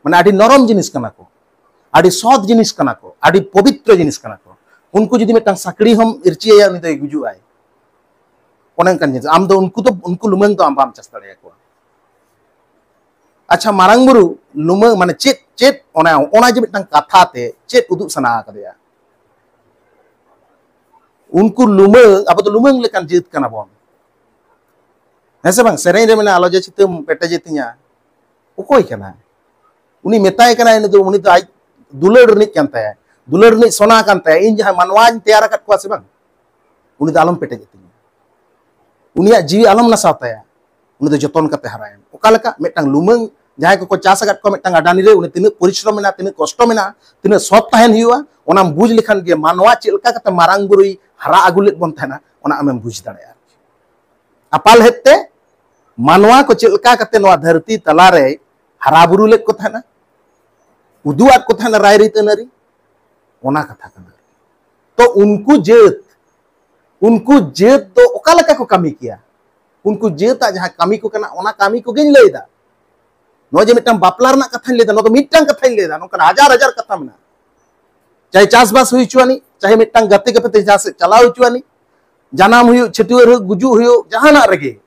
ᱢᱟᱱᱮ ᱟᱹᱰᱤ ᱱᱚᱨᱚᱢ ᱡᱤᱱᱤᱥ ᱠᱟᱱᱟ ᱠᱚ, ᱟᱹᱰᱤ ᱥᱚᱛ ᱡᱤᱱᱤᱥ ᱠᱟᱱᱟ ᱠᱚ, ᱟᱹᱰᱤ ᱯᱚᱵᱤᱛᱨᱚ ᱡᱤᱱᱤᱥ ᱠᱟᱱᱟ ᱠᱚ᱾ ᱩᱱᱠᱩ ᱡᱩᱫᱤ ᱢᱤᱫᱴᱟᱝ ᱥᱟᱠᱲᱤ ᱦᱚᱸᱢ ᱤᱨᱪᱤ ᱟᱭᱟ, ᱩᱱᱤ ᱫᱚᱭ ᱜᱩᱡᱩᱜ ᱟᱭ᱾ ᱚᱱᱮ ᱚᱱᱠᱟᱱ ᱡᱤᱱᱤᱥ᱾ ᱟᱢ ᱫᱚ ᱩᱱᱠᱩ ᱫᱚ, ᱩᱱᱠᱩ ᱞᱩᱢᱟᱹᱝ ᱫᱚ ᱟᱢ ᱵᱟᱢ ᱪᱟᱥ ᱫᱟᱲᱮᱭᱟᱠᱚᱣᱟ᱾ ᱟᱪᱪᱷᱟ, ᱢᱟᱨᱟᱝ ᱵᱩᱨᱩ ᱞᱩᱢᱟᱹᱝ ᱢᱟᱱᱮ ᱪᱮᱫ, ᱪᱮᱫ ᱚᱱᱟ, ᱚᱱᱟ ᱡᱮ ᱢᱤᱫᱴᱟᱝ ᱠᱟᱛᱷᱟ ᱛᱮ ᱪᱮᱫ ᱩᱫᱩᱜ ᱥᱟᱱᱟ ᱟᱠᱟᱫᱮᱭᱟ? ᱩᱱᱠᱩ ᱞᱩᱢᱟᱹᱝ, ᱟᱵᱚ ᱫᱚ ᱞᱩᱢᱟᱹᱝ ᱞᱮᱠᱟᱱ ᱡᱟᱹᱛ ᱠᱟᱱᱟ ᱵᱚᱱ, ᱦᱮᱸ ᱥᱮ ᱵᱟᱝ? ᱥᱮᱨᱮᱧ ᱨᱮ ᱢᱮᱱᱟᱜᱼᱟ, "ᱟᱞᱚ ᱡᱮ ᱪᱤᱛᱟᱹᱢ ᱯᱮᱴᱮᱡᱮ ᱛᱤᱧᱟ", ᱚᱠᱚᱭ ᱠᱟᱱᱟᱭ? ᱩᱱᱤ ᱢᱮᱛᱟᱭ ᱠᱟᱱᱟᱭ, ᱩᱱᱤ ᱫᱚ, ᱩᱱᱤ ᱫᱚ ᱟᱡ ᱫᱩᱞᱟᱹᱲ ᱨᱤᱱᱤᱡ ᱠᱟᱱ ᱛᱟᱭᱟ, ᱫᱩᱞᱟᱹᱲ ᱨᱤᱱᱤᱡ ᱥᱚᱱᱟ ᱠᱟᱱ ᱛᱟᱭᱟ, ᱤᱧ ᱡᱟᱦᱟᱸᱭ ᱢᱟᱱᱣᱟᱧ ᱛᱮᱭᱟᱨ ᱟᱠᱟᱫ ᱠᱚᱣᱟ ᱥᱮ ᱵᱟᱝ, ᱩᱱᱤ ᱫᱚ ᱟᱞᱚᱢ ᱯᱮᱴᱮᱡ ᱟᱹᱛᱤᱧᱟ, ᱩᱱᱤᱭᱟᱜ ᱡᱤᱣᱤ ᱟᱞᱚᱢ ᱱᱟᱥᱟᱣ ᱛᱟᱭᱟ, ᱩᱱᱤ ᱫᱚ ᱡᱚᱛᱚᱱ ᱠᱟᱛᱮ ᱦᱟᱨᱟᱭᱮᱢ᱾ ᱚᱠᱟ ᱞᱮᱠᱟ? ᱢᱤᱫᱴᱟᱝ ᱞᱩᱢᱟᱹᱝ ᱡᱟᱦᱟᱸᱭ ᱠᱚᱠᱚ ᱪᱟᱥ ᱟᱠᱟᱫ ᱠᱚᱣᱟ ᱢᱤᱫᱴᱟᱝ ᱟᱰᱟᱱᱤ ᱨᱮ, ᱩᱱᱤ ᱛᱤᱱᱟᱹᱜ ᱯᱚᱨᱤᱥᱨᱚᱢ ᱢᱮᱱᱟᱜᱼᱟ, ᱛᱤᱱᱟᱹᱜ ᱠᱚᱥᱴᱚ ᱢᱮᱱᱟᱜᱼᱟ, ᱛᱤᱱᱟᱹᱜ ᱥᱚᱛ ᱛᱟᱦᱮᱱ ᱦᱩᱭᱩᱜᱼᱟ, ᱚᱱᱟᱢ ᱵᱩᱡᱽ ᱞᱮᱠᱷᱟᱱ ᱜᱮ ᱢᱟᱱᱣᱟ ᱪᱮᱫ ᱞᱮᱠᱟ ᱠᱟᱛᱮ ᱢᱟᱨᱟᱝ ᱵᱩᱨᱩᱭ ᱦᱟᱨᱟ ᱟᱹᱜᱩ ᱞᱮᱫ ᱵᱚᱱ ᱛᱟᱦᱮᱱᱟ, ᱚᱱᱟ ᱟᱢᱮᱢ ᱵᱩᱡᱽ ᱫᱟᱲᱮᱭᱟᱜᱼᱟ᱾ ᱟᱯᱟᱞᱦᱮᱫ ᱛᱮ ᱢᱟᱱᱣᱟ ᱠᱚ ᱪᱮᱫ ᱞᱮᱠᱟ ᱠᱟᱛᱮ ᱱᱚᱣᱟ ᱫᱷᱟᱹᱨᱛᱤ ᱛᱟᱞᱟᱨᱮ ᱦᱟᱨᱟ ᱵᱩᱨᱩ ᱞᱮᱫ ᱠᱚ ᱛᱟᱦᱮᱱᱟ, ᱩᱫᱩᱜ ᱟᱫ ᱠᱚ ᱛᱟᱦᱮᱱᱟ ᱨᱟᱭᱨᱤᱛ ᱟᱹᱱᱟᱹᱨᱤ, ᱚᱱᱟ ᱠᱟᱛᱷᱟ ᱠᱟᱱᱟ᱾ ᱛᱚ ᱩᱱᱠᱩ ᱡᱟᱹᱛ, ᱩᱱᱠᱩ ᱡᱟᱹᱛ ᱫᱚ ᱚᱠᱟ ᱞᱮᱠᱟ ᱠᱚ ᱠᱟᱹᱢᱤ ᱠᱮᱭᱟ? ᱩᱱᱠᱩ ᱡᱟᱹᱛᱟᱜ ᱡᱟᱦᱟᱸ ᱠᱟᱹᱢᱤ ᱠᱚ ᱠᱟᱱᱟ, ᱚᱱᱟ ᱠᱟᱹᱢᱤ ᱠᱚᱜᱮᱧ ᱞᱟᱹᱭᱫᱟ᱾ ᱱᱚᱜᱼᱚᱭ ᱡᱮ ᱢᱤᱫᱴᱟᱝ ᱵᱟᱯᱞᱟ ᱨᱮᱱᱟᱜ ᱠᱟᱛᱷᱟᱧ ᱞᱟᱹᱭᱫᱟ, ᱱᱚᱣᱟ ᱫᱚ ᱢᱤᱫᱴᱟᱝ ᱠᱟᱛᱷᱟᱧ ᱞᱟᱹᱭᱫᱟ, ᱱᱚᱝᱠᱟᱱ ᱦᱟᱡᱟᱨ ᱦᱟᱡᱟᱨ ᱠᱟᱛᱷᱟ ᱢᱮᱱᱟᱜᱼᱟ᱾ ᱪᱟᱦᱮ ᱪᱟᱥᱵᱟᱥ ᱦᱩᱭ ᱦᱚᱪᱚᱣᱟᱱᱤᱡ, ᱪᱟᱦᱮ ᱢᱤᱫᱴᱟᱝ ᱜᱟᱛᱮ ᱜᱟᱯᱟᱛᱮ ᱡᱟᱦᱟᱸ ᱥᱮᱫ ᱪᱟᱞᱟᱣ ᱦᱚᱪᱚᱣᱟᱱᱤᱡ, ᱡᱟᱱᱟᱢ ᱦᱩᱭᱩᱜ, ᱪᱷᱟᱹᱴᱭᱟᱹᱨ ᱦᱩᱭᱩᱜ, ᱜᱩᱡᱩᱜ ᱦᱩᱭᱩᱜ, ᱡᱟᱦᱟᱱᱟᱜ ᱨᱮᱜᱮ,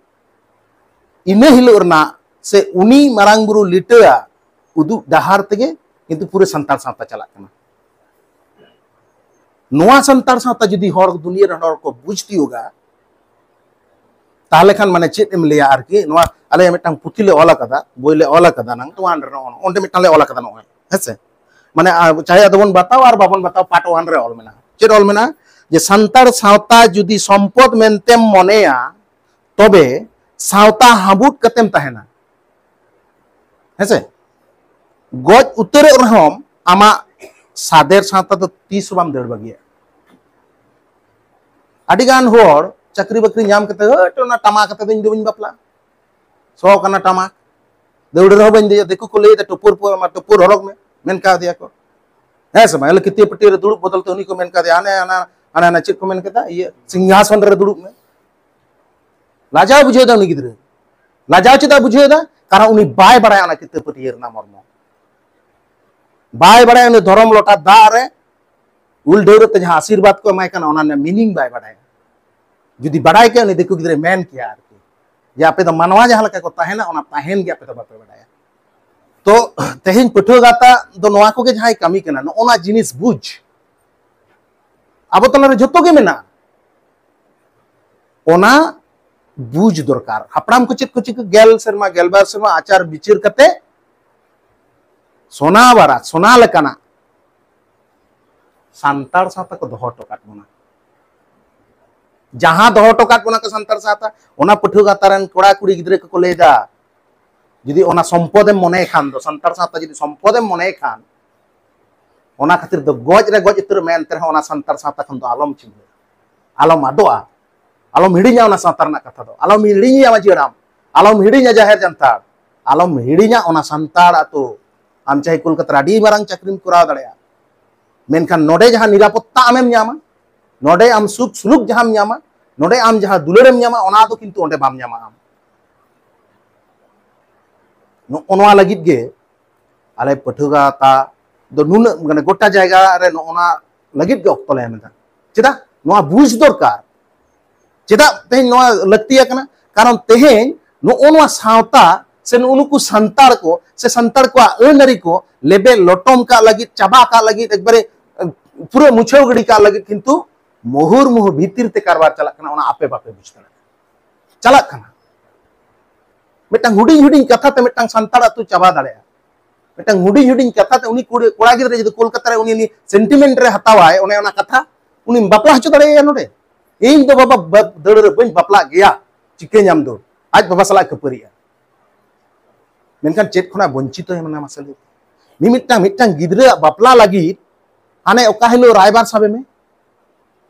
ᱤᱱᱟᱹ ᱦᱤᱞᱳᱜ ᱨᱮᱱᱟᱜ ᱥᱮ ᱩᱱᱤ ᱢᱟᱨᱟᱝ ᱵᱩᱨᱩ ᱞᱤᱴᱟᱹᱣᱟᱜ ᱩᱫᱩᱜ ᱰᱟᱦᱟᱨ ᱛᱮᱜᱮ ᱠᱤᱱᱛᱩ ᱯᱩᱨᱟᱹ ᱥᱟᱱᱛᱟᱲ ᱥᱟᱶᱛᱟ ᱪᱟᱞᱟᱜ ᱠᱟᱱᱟ᱾ ᱱᱚᱣᱟ ᱥᱟᱱᱛᱟᱲ ᱥᱟᱶᱛᱟ ᱡᱩᱫᱤ ᱦᱚᱲ, ᱫᱩᱱᱤᱭᱟᱹ ᱨᱮᱱ ᱦᱚᱲ ᱠᱚ ᱵᱩᱡᱽ ᱛᱤᱭᱳᱜᱟ, ᱛᱟᱦᱚᱞᱮ ᱠᱷᱟᱱ ᱢᱟᱱᱮ ᱪᱮᱫ ᱮᱢ ᱞᱟᱹᱭᱟ ᱟᱨᱠᱤ, ᱱᱚᱣᱟ ᱟᱞᱮ ᱢᱤᱫᱴᱟᱝ ᱯᱩᱛᱷᱤ ᱞᱮ ᱚᱞ ᱟᱠᱟᱫᱟ, ᱵᱳᱭ ᱞᱮ ᱚᱞ ᱟᱠᱟᱫᱟ, ᱱᱟᱝ ᱛᱚ ᱚᱸᱰᱮ ᱱᱚᱜᱼᱚ ᱚᱸᱰᱮ ᱢᱤᱫᱴᱟᱝ ᱞᱮ ᱚᱞ ᱟᱠᱟᱫᱟ ᱱᱚᱜᱼᱚᱭ, ᱦᱮᱸ ᱥᱮ? ᱢᱟᱱᱮ, ᱟᱨ ᱪᱟᱦᱮ ᱟᱫᱚ ᱵᱚᱱ ᱵᱟᱛᱟᱣᱟ ᱟᱨ ᱵᱟᱵᱚᱱ ᱵᱟᱛᱟᱣᱟ, ᱯᱟᱨᱴ ᱚᱣᱟᱱ ᱨᱮ ᱚᱞ ᱢᱮᱱᱟᱜᱼᱟ᱾ ᱪᱮᱫ ᱚᱞ ᱢᱮᱱᱟᱜᱼᱟ? ᱡᱮ ᱥᱟᱱᱛᱟᱲ ᱥᱟᱶᱛᱟ ᱡᱩᱫᱤ ᱥᱚᱢᱯᱚᱫ ᱢᱮᱱᱛᱮᱢ ᱢᱚᱱᱮᱭᱟ, ᱛᱚᱵᱮ ᱥᱟᱶᱛᱟ ᱦᱟᱵᱩᱫ ᱠᱟᱛᱮᱢ ᱛᱟᱦᱮᱱᱟ᱾ ᱦᱮᱸᱥᱮ? ᱜᱚᱡ ᱩᱛᱟᱹᱨᱚᱜ ᱨᱮᱦᱚᱸᱢ, ᱟᱢᱟᱜ ᱥᱟᱫᱮᱨ ᱥᱟᱶᱛᱟ ᱫᱚ ᱛᱤᱥ ᱦᱚᱸ ᱵᱟᱢ ᱫᱟᱹᱲ ᱵᱟᱹᱜᱤᱭᱟ᱾ ᱟᱹᱰᱤ ᱜᱟᱱ ᱦᱚᱲ ᱪᱟᱹᱠᱨᱤ ᱵᱟᱹᱠᱨᱤ ᱧᱟᱢ ᱠᱟᱛᱮ, "ᱦᱟᱹᱴ, ᱚᱱᱟ ᱴᱟᱢᱟᱠ ᱠᱟᱛᱮ ᱫᱚ ᱤᱧ ᱫᱚ ᱵᱟᱹᱧ ᱵᱟᱯᱞᱟᱜᱼᱟ, ᱥᱚ ᱠᱟᱱᱟ ᱴᱟᱢᱟᱠ, ᱫᱟᱹᱣᱲᱟᱹ ᱨᱮᱦᱚᱸ ᱵᱟᱹᱧ ᱫᱮᱡᱚᱜᱼᱟ, ᱫᱤᱠᱩ ᱠᱚ ᱞᱟᱹᱭ ᱮᱫᱟ ᱴᱩᱯᱩᱨ ᱯᱚ-, ᱢᱟ ᱴᱩᱯᱩᱨ ᱦᱚᱨᱚᱜᱽ ᱢᱮ", ᱢᱮᱱ ᱠᱟᱣᱫᱮᱭᱟ ᱠᱚ, ᱦᱮᱸ ᱥᱮ ᱵᱟᱝ? ᱠᱤᱛᱟᱹ ᱯᱟᱹᱴᱭᱟᱹ ᱨᱮ ᱫᱩᱲᱩᱵ ᱵᱚᱫᱚᱞ ᱛᱮ ᱩᱱᱤ ᱠᱚ ᱢᱮᱱ ᱠᱟᱣᱫᱮᱭᱟ, ᱦᱟᱱᱮ ᱦᱟᱱᱟ, ᱦᱟᱱᱮ ᱦᱟᱱᱟ ᱪᱮᱫ ᱠᱚ ᱢᱮᱱ ᱠᱮᱫᱟ, ᱤᱭᱟᱹ, ᱥᱤᱝᱦᱟᱥᱚᱱ ᱨᱮ ᱫᱩᱲᱩᱵ ᱢᱮ᱾ ᱞᱟᱡᱟᱣ ᱵᱩᱡᱷᱟᱹᱣ ᱮᱫᱟ ᱩᱱᱤ ᱜᱤᱫᱽᱨᱟᱹ᱾ ᱞᱟᱡᱟᱣ ᱪᱮᱫᱟᱜ ᱵᱩᱡᱷᱟᱹᱣ ᱮᱫᱟ? ᱠᱟᱨᱚᱱ ᱩᱱᱤ ᱵᱟᱭ ᱵᱟᱲᱟᱭᱟ ᱚᱱᱟ ᱠᱤᱛᱟᱹ ᱯᱟᱹᱴᱭᱟᱹ ᱨᱮᱱᱟᱜ ᱢᱚᱨᱢᱚ᱾ ᱵᱟᱭ ᱵᱟᱲᱟᱭᱟ ᱩᱱᱤ ᱫᱷᱚᱨᱚᱢ ᱞᱚᱴᱟ ᱫᱟᱜ ᱨᱮ ᱩᱞ ᱰᱟᱹᱣᱨᱟᱹ ᱛᱮ ᱡᱟᱦᱟᱸ ᱟᱥᱤᱨᱵᱟᱫᱽ ᱠᱚ ᱮᱢᱟᱭ ᱠᱟᱱᱟ, ᱚᱱᱟ ᱨᱮᱱᱟᱜ meaning ᱵᱟᱭ ᱵᱟᱲᱟᱭᱟ᱾ ᱡᱩᱫᱤ ᱵᱟᱲᱟᱭ ᱠᱮᱭᱟ, ᱩᱱᱤ ᱫᱤᱠᱩ ᱜᱤᱫᱽᱨᱟᱹᱭ ᱢᱮᱱ ᱠᱮᱭᱟ ᱟᱨᱠᱤ, ᱡᱮ ᱟᱯᱮ ᱫᱚ ᱢᱟᱱᱣᱟ ᱡᱟᱦᱟᱸ ᱞᱮᱠᱟ ᱠᱚ ᱛᱟᱦᱮᱱᱟ, ᱚᱱᱟ ᱛᱟᱦᱮᱱ ᱜᱮ ᱟᱯᱮ ᱫᱚ ᱵᱟᱯᱮ ᱵᱟᱲᱟᱭᱟ᱾ ᱛᱚ ᱛᱮᱦᱮᱧ ᱯᱟᱹᱴᱷᱩᱣᱟᱹ ᱜᱟᱶᱛᱟ ᱫᱚ ᱱᱚᱣᱟ ᱠᱚᱜᱮ ᱡᱟᱦᱟᱸᱭ ᱠᱟᱹᱢᱤ ᱠᱟᱱᱟ, ᱱᱚᱜᱼᱚ ᱱᱚᱣᱟ ᱡᱤᱱᱤᱥ ᱵᱩᱡᱽ, ᱟᱵᱚ ᱛᱟᱞᱟᱨᱮ ᱡᱷᱚᱛᱚ ᱜᱮ ᱢᱮᱱᱟᱜᱼᱟ᱾ ᱚᱱᱟ ᱵᱩᱡᱽ ᱫᱚᱨᱠᱟᱨ᱾ ᱦᱟᱯᱲᱟᱢ ᱠᱚ ᱪᱮᱫ ᱠᱚ ᱪᱤᱠᱟᱹ, ᱜᱮᱞ ᱥᱮᱨᱢᱟ, ᱜᱮᱞᱵᱟᱨ ᱥᱮᱨᱢᱟ ᱟᱪᱟᱨ ᱵᱤᱪᱟᱹᱨ ᱠᱟᱛᱮ ᱥᱚᱱᱟ ᱵᱟᱨᱟ, ᱥᱚᱱᱟ ᱞᱮᱠᱟᱱᱟᱜ ᱥᱟᱱᱛᱟᱲ ᱥᱟᱶᱛᱟ ᱠᱚ ᱫᱚᱦᱚ ᱦᱚᱴᱚ ᱠᱟᱫ ᱵᱚᱱᱟ᱾ ᱡᱟᱦᱟᱸ ᱫᱚᱦᱚ ᱦᱚᱴᱚ ᱠᱟᱫ ᱵᱚᱱᱟ ᱠᱚ ᱥᱟᱱᱛᱟᱲ ᱥᱟᱶᱛᱟ, ᱚᱱᱟ ᱯᱟᱹᱴᱷᱩᱣᱟᱹ ᱜᱟᱶᱛᱟ ᱨᱮᱱ ᱠᱚᱲᱟ ᱠᱩᱲᱤ ᱜᱤᱫᱽᱨᱟᱹ ᱠᱚᱠᱚ ᱞᱟᱹᱭ ᱮᱫᱟ, ᱡᱩᱫᱤ ᱚᱱᱟ ᱥᱚᱢᱯᱚᱫ ᱮᱢ ᱢᱚᱱᱮᱭ ᱠᱷᱟᱱ ᱫᱚ, ᱥᱟᱱᱛᱟᱲ ᱥᱟᱶᱛᱟ ᱡᱩᱫᱤ ᱥᱚᱢᱯᱚᱫ ᱮᱢ ᱢᱚᱱᱮᱭ ᱠᱷᱟᱱ, ᱚᱱᱟ ᱠᱷᱟᱹᱛᱤᱨ ᱫᱚ ᱜᱚᱡ ᱨᱮ ᱜᱚᱡ ᱩᱛᱟᱹᱨ ᱢᱮ, ᱮᱱᱛᱮ ᱨᱮᱦᱚᱸ ᱚᱱᱟ ᱥᱟᱱᱛᱟᱲ ᱥᱟᱶᱛᱟ ᱠᱷᱚᱱ ᱫᱚ ᱟᱞᱚᱢ ᱪᱤᱱᱦᱟᱹ, ᱟᱞᱚᱢ ᱟᱫᱚᱜᱼᱟ, ᱟᱞᱚᱢ ᱦᱤᱲᱤᱧᱟ ᱚᱱᱟ ᱥᱟᱶᱛᱟ ᱨᱮᱱᱟᱜ ᱠᱟᱛᱷᱟ ᱫᱚ, ᱟᱞᱚᱢ ᱦᱤᱲᱤᱧᱟ ᱢᱟᱹᱡᱷᱤ ᱦᱟᱲᱟᱢ, ᱟᱞᱚᱢ ᱦᱤᱲᱤᱧᱟ ᱡᱟᱦᱮᱨ ᱡᱟᱱᱛᱷᱟᱲ, ᱟᱞᱚᱢ ᱦᱤᱲᱤᱧᱟ ᱚᱱᱟ ᱥᱟᱱᱛᱟᱲ ᱟᱛᱳ᱾ ᱟᱢ ᱪᱟᱦᱮ ᱠᱳᱞᱠᱟᱛᱟ ᱨᱮ ᱟᱹᱰᱤ ᱢᱟᱨᱟᱝ ᱪᱟᱹᱠᱨᱤᱢ ᱠᱚᱨᱟᱣ ᱫᱟᱲᱮᱭᱟᱜᱼᱟ, ᱢᱮᱱᱠᱷᱟᱱ ᱱᱚᱰᱮ ᱡᱟᱦᱟᱸ ᱱᱤᱨᱟᱯᱚᱛᱛᱟ ᱟᱢᱮᱢ ᱧᱟᱢᱟ, ᱱᱚᱰᱮ ᱟᱢ ᱥᱩᱠ ᱥᱩᱞᱩᱠ ᱡᱟᱦᱟᱸᱢ ᱧᱟᱢᱟ, ᱱᱚᱰᱮ ᱟᱢ ᱡᱟᱦᱟᱸ ᱫᱩᱞᱟᱹᱲᱮᱢ ᱧᱟᱢᱟ, ᱚᱱᱟ ᱫᱚ ᱠᱤᱱᱛᱩ ᱚᱸᱰᱮ ᱵᱟᱢ ᱧᱟᱢᱟ ᱟᱢ᱾ ᱱᱚᱜᱼᱚ ᱱᱚᱣᱟ ᱞᱟᱹᱜᱤᱫ ᱜᱮ ᱟᱞᱮ ᱯᱟᱹᱴᱷᱩᱣᱟᱹ ᱜᱟᱶᱛᱟ ᱫᱚ ᱱᱩᱱᱟᱹᱜ, ᱢᱟᱱᱮ, ᱜᱚᱴᱟ ᱡᱟᱭᱜᱟ ᱨᱮ ᱱᱚᱜᱼᱚ ᱱᱚᱣᱟ ᱞᱟᱹᱜᱤᱫ ᱜᱮ ᱚᱠᱛᱚ ᱞᱮ ᱮᱢ ᱮᱫᱟ᱾ ᱪᱮᱫᱟᱜ? ᱱᱚᱣᱟ ᱵᱩᱡᱽ ᱫᱚᱨᱠᱟᱨ᱾ ᱪᱮᱫᱟᱜ ᱛᱮᱦᱮᱧ ᱱᱚᱣᱟ ᱞᱟᱹᱠᱛᱤ ᱟᱠᱟᱱᱟ? ᱠᱟᱨᱚᱱ ᱛᱮᱦᱮᱧ ᱱᱚᱜᱼᱚ ᱱᱚᱣᱟ ᱥᱟᱶᱛᱟ ᱥᱮ ᱱᱩᱜᱼᱩ ᱱᱩᱠᱩ ᱥᱟᱱᱛᱟᱲ ᱠᱚ ᱥᱮ ᱥᱟᱱᱛᱟᱲ ᱠᱚᱣᱟᱜ ᱟᱹᱱ ᱟᱹᱨᱤ ᱠᱚ ᱞᱮᱵᱮ ᱞᱚᱴᱚᱢ ᱠᱟᱜ ᱞᱟᱹᱜᱤᱫ, ᱪᱟᱵᱟ ᱠᱟᱜ ᱞᱟᱹᱜᱤᱫ, ᱮᱠᱵᱟᱨᱮ ᱯᱩᱨᱟᱹ ᱢᱩᱪᱷᱟᱹᱣ ᱜᱤᱰᱤ ᱠᱟᱜ ᱞᱟᱹᱜᱤᱫ ᱠᱤᱱᱛᱩ ᱢᱩᱦᱩᱨ ᱢᱩᱦᱩ ᱵᱷᱤᱛᱤᱨ ᱛᱮ ᱠᱟᱨᱵᱟᱨ ᱪᱟᱞᱟᱜ ᱠᱟᱱᱟ, ᱚᱱᱟ ᱟᱯᱮ ᱵᱟᱯᱮ ᱵᱩᱡᱽ ᱫᱟᱲᱮᱭᱟᱜ ᱠᱟᱱᱟ᱾ ᱪᱟᱞᱟᱜ ᱠᱟᱱᱟ᱾ ᱢᱤᱫᱴᱟᱝ ᱦᱩᱰᱤᱧ ᱦᱩᱰᱤᱧ ᱠᱟᱛᱷᱟ ᱛᱮ ᱢᱤᱫᱴᱟᱝ ᱥᱟᱱᱛᱟᱲ ᱟᱹᱛᱩ ᱪᱟᱵᱟ ᱫᱟᱲᱮᱭᱟᱜᱼᱟ᱾ ᱢᱤᱫᱴᱟᱝ ᱦᱩᱰᱤᱧ ᱦᱩᱰᱤᱧ ᱠᱟᱛᱷᱟ ᱛᱮ ᱩᱱᱤ ᱠᱩᱲᱤ, ᱠᱚᱲᱟ ᱜᱤᱫᱽᱨᱟᱹ ᱡᱩᱫᱤ ᱠᱳᱞᱠᱟᱛᱟ ᱨᱮ ᱩᱱᱤ, ᱩᱱᱤ ᱥᱮᱱᱴᱤᱢᱮᱱᱴ ᱨᱮ ᱦᱟᱛᱟᱣᱟᱭ, ᱚᱱᱮ ᱚᱱᱟ ᱠᱟᱛᱷᱟ, ᱩᱱᱤᱢ ᱵᱟᱯᱞᱟ ᱦᱚᱪᱚ ᱫᱟᱲᱮᱭᱟᱭᱟ ᱱᱚᱰᱮ᱾ ᱤᱧ ᱫᱚ ᱵᱟᱵᱟ ᱵᱟ-, ᱫᱟᱹᱲ ᱨᱮ ᱵᱟᱹᱧ ᱵᱟᱯᱞᱟᱜ ᱜᱮᱭᱟ, ᱪᱤᱠᱟᱹᱧᱟᱢ ᱫᱚ, ᱟᱡ ᱵᱟᱵᱟ ᱥᱟᱞᱟᱜ ᱠᱷᱟᱹᱯᱟᱹᱨᱤᱜᱼᱟ᱾ ᱢᱮᱱᱠᱷᱟᱱ ᱪᱮᱫ ᱠᱷᱚᱱᱟᱜ ᱵᱚᱧᱪᱤᱛᱚᱭ ᱢᱮᱱᱟ ᱢᱟᱥᱮ ᱞᱟᱹᱭ ᱢᱮ? ᱢᱤᱢᱤᱫᱴᱟᱝ, ᱢᱤᱫᱴᱟᱝ ᱜᱤᱫᱽᱨᱟᱹᱣᱟᱜ ᱵᱟᱯᱞᱟ ᱞᱟᱹᱜᱤᱫ ᱦᱟᱱᱮ ᱚᱠᱟ ᱦᱤᱞᱳᱜ ᱨᱟᱭᱵᱟᱨ ᱥᱟᱵᱮ ᱢᱮ,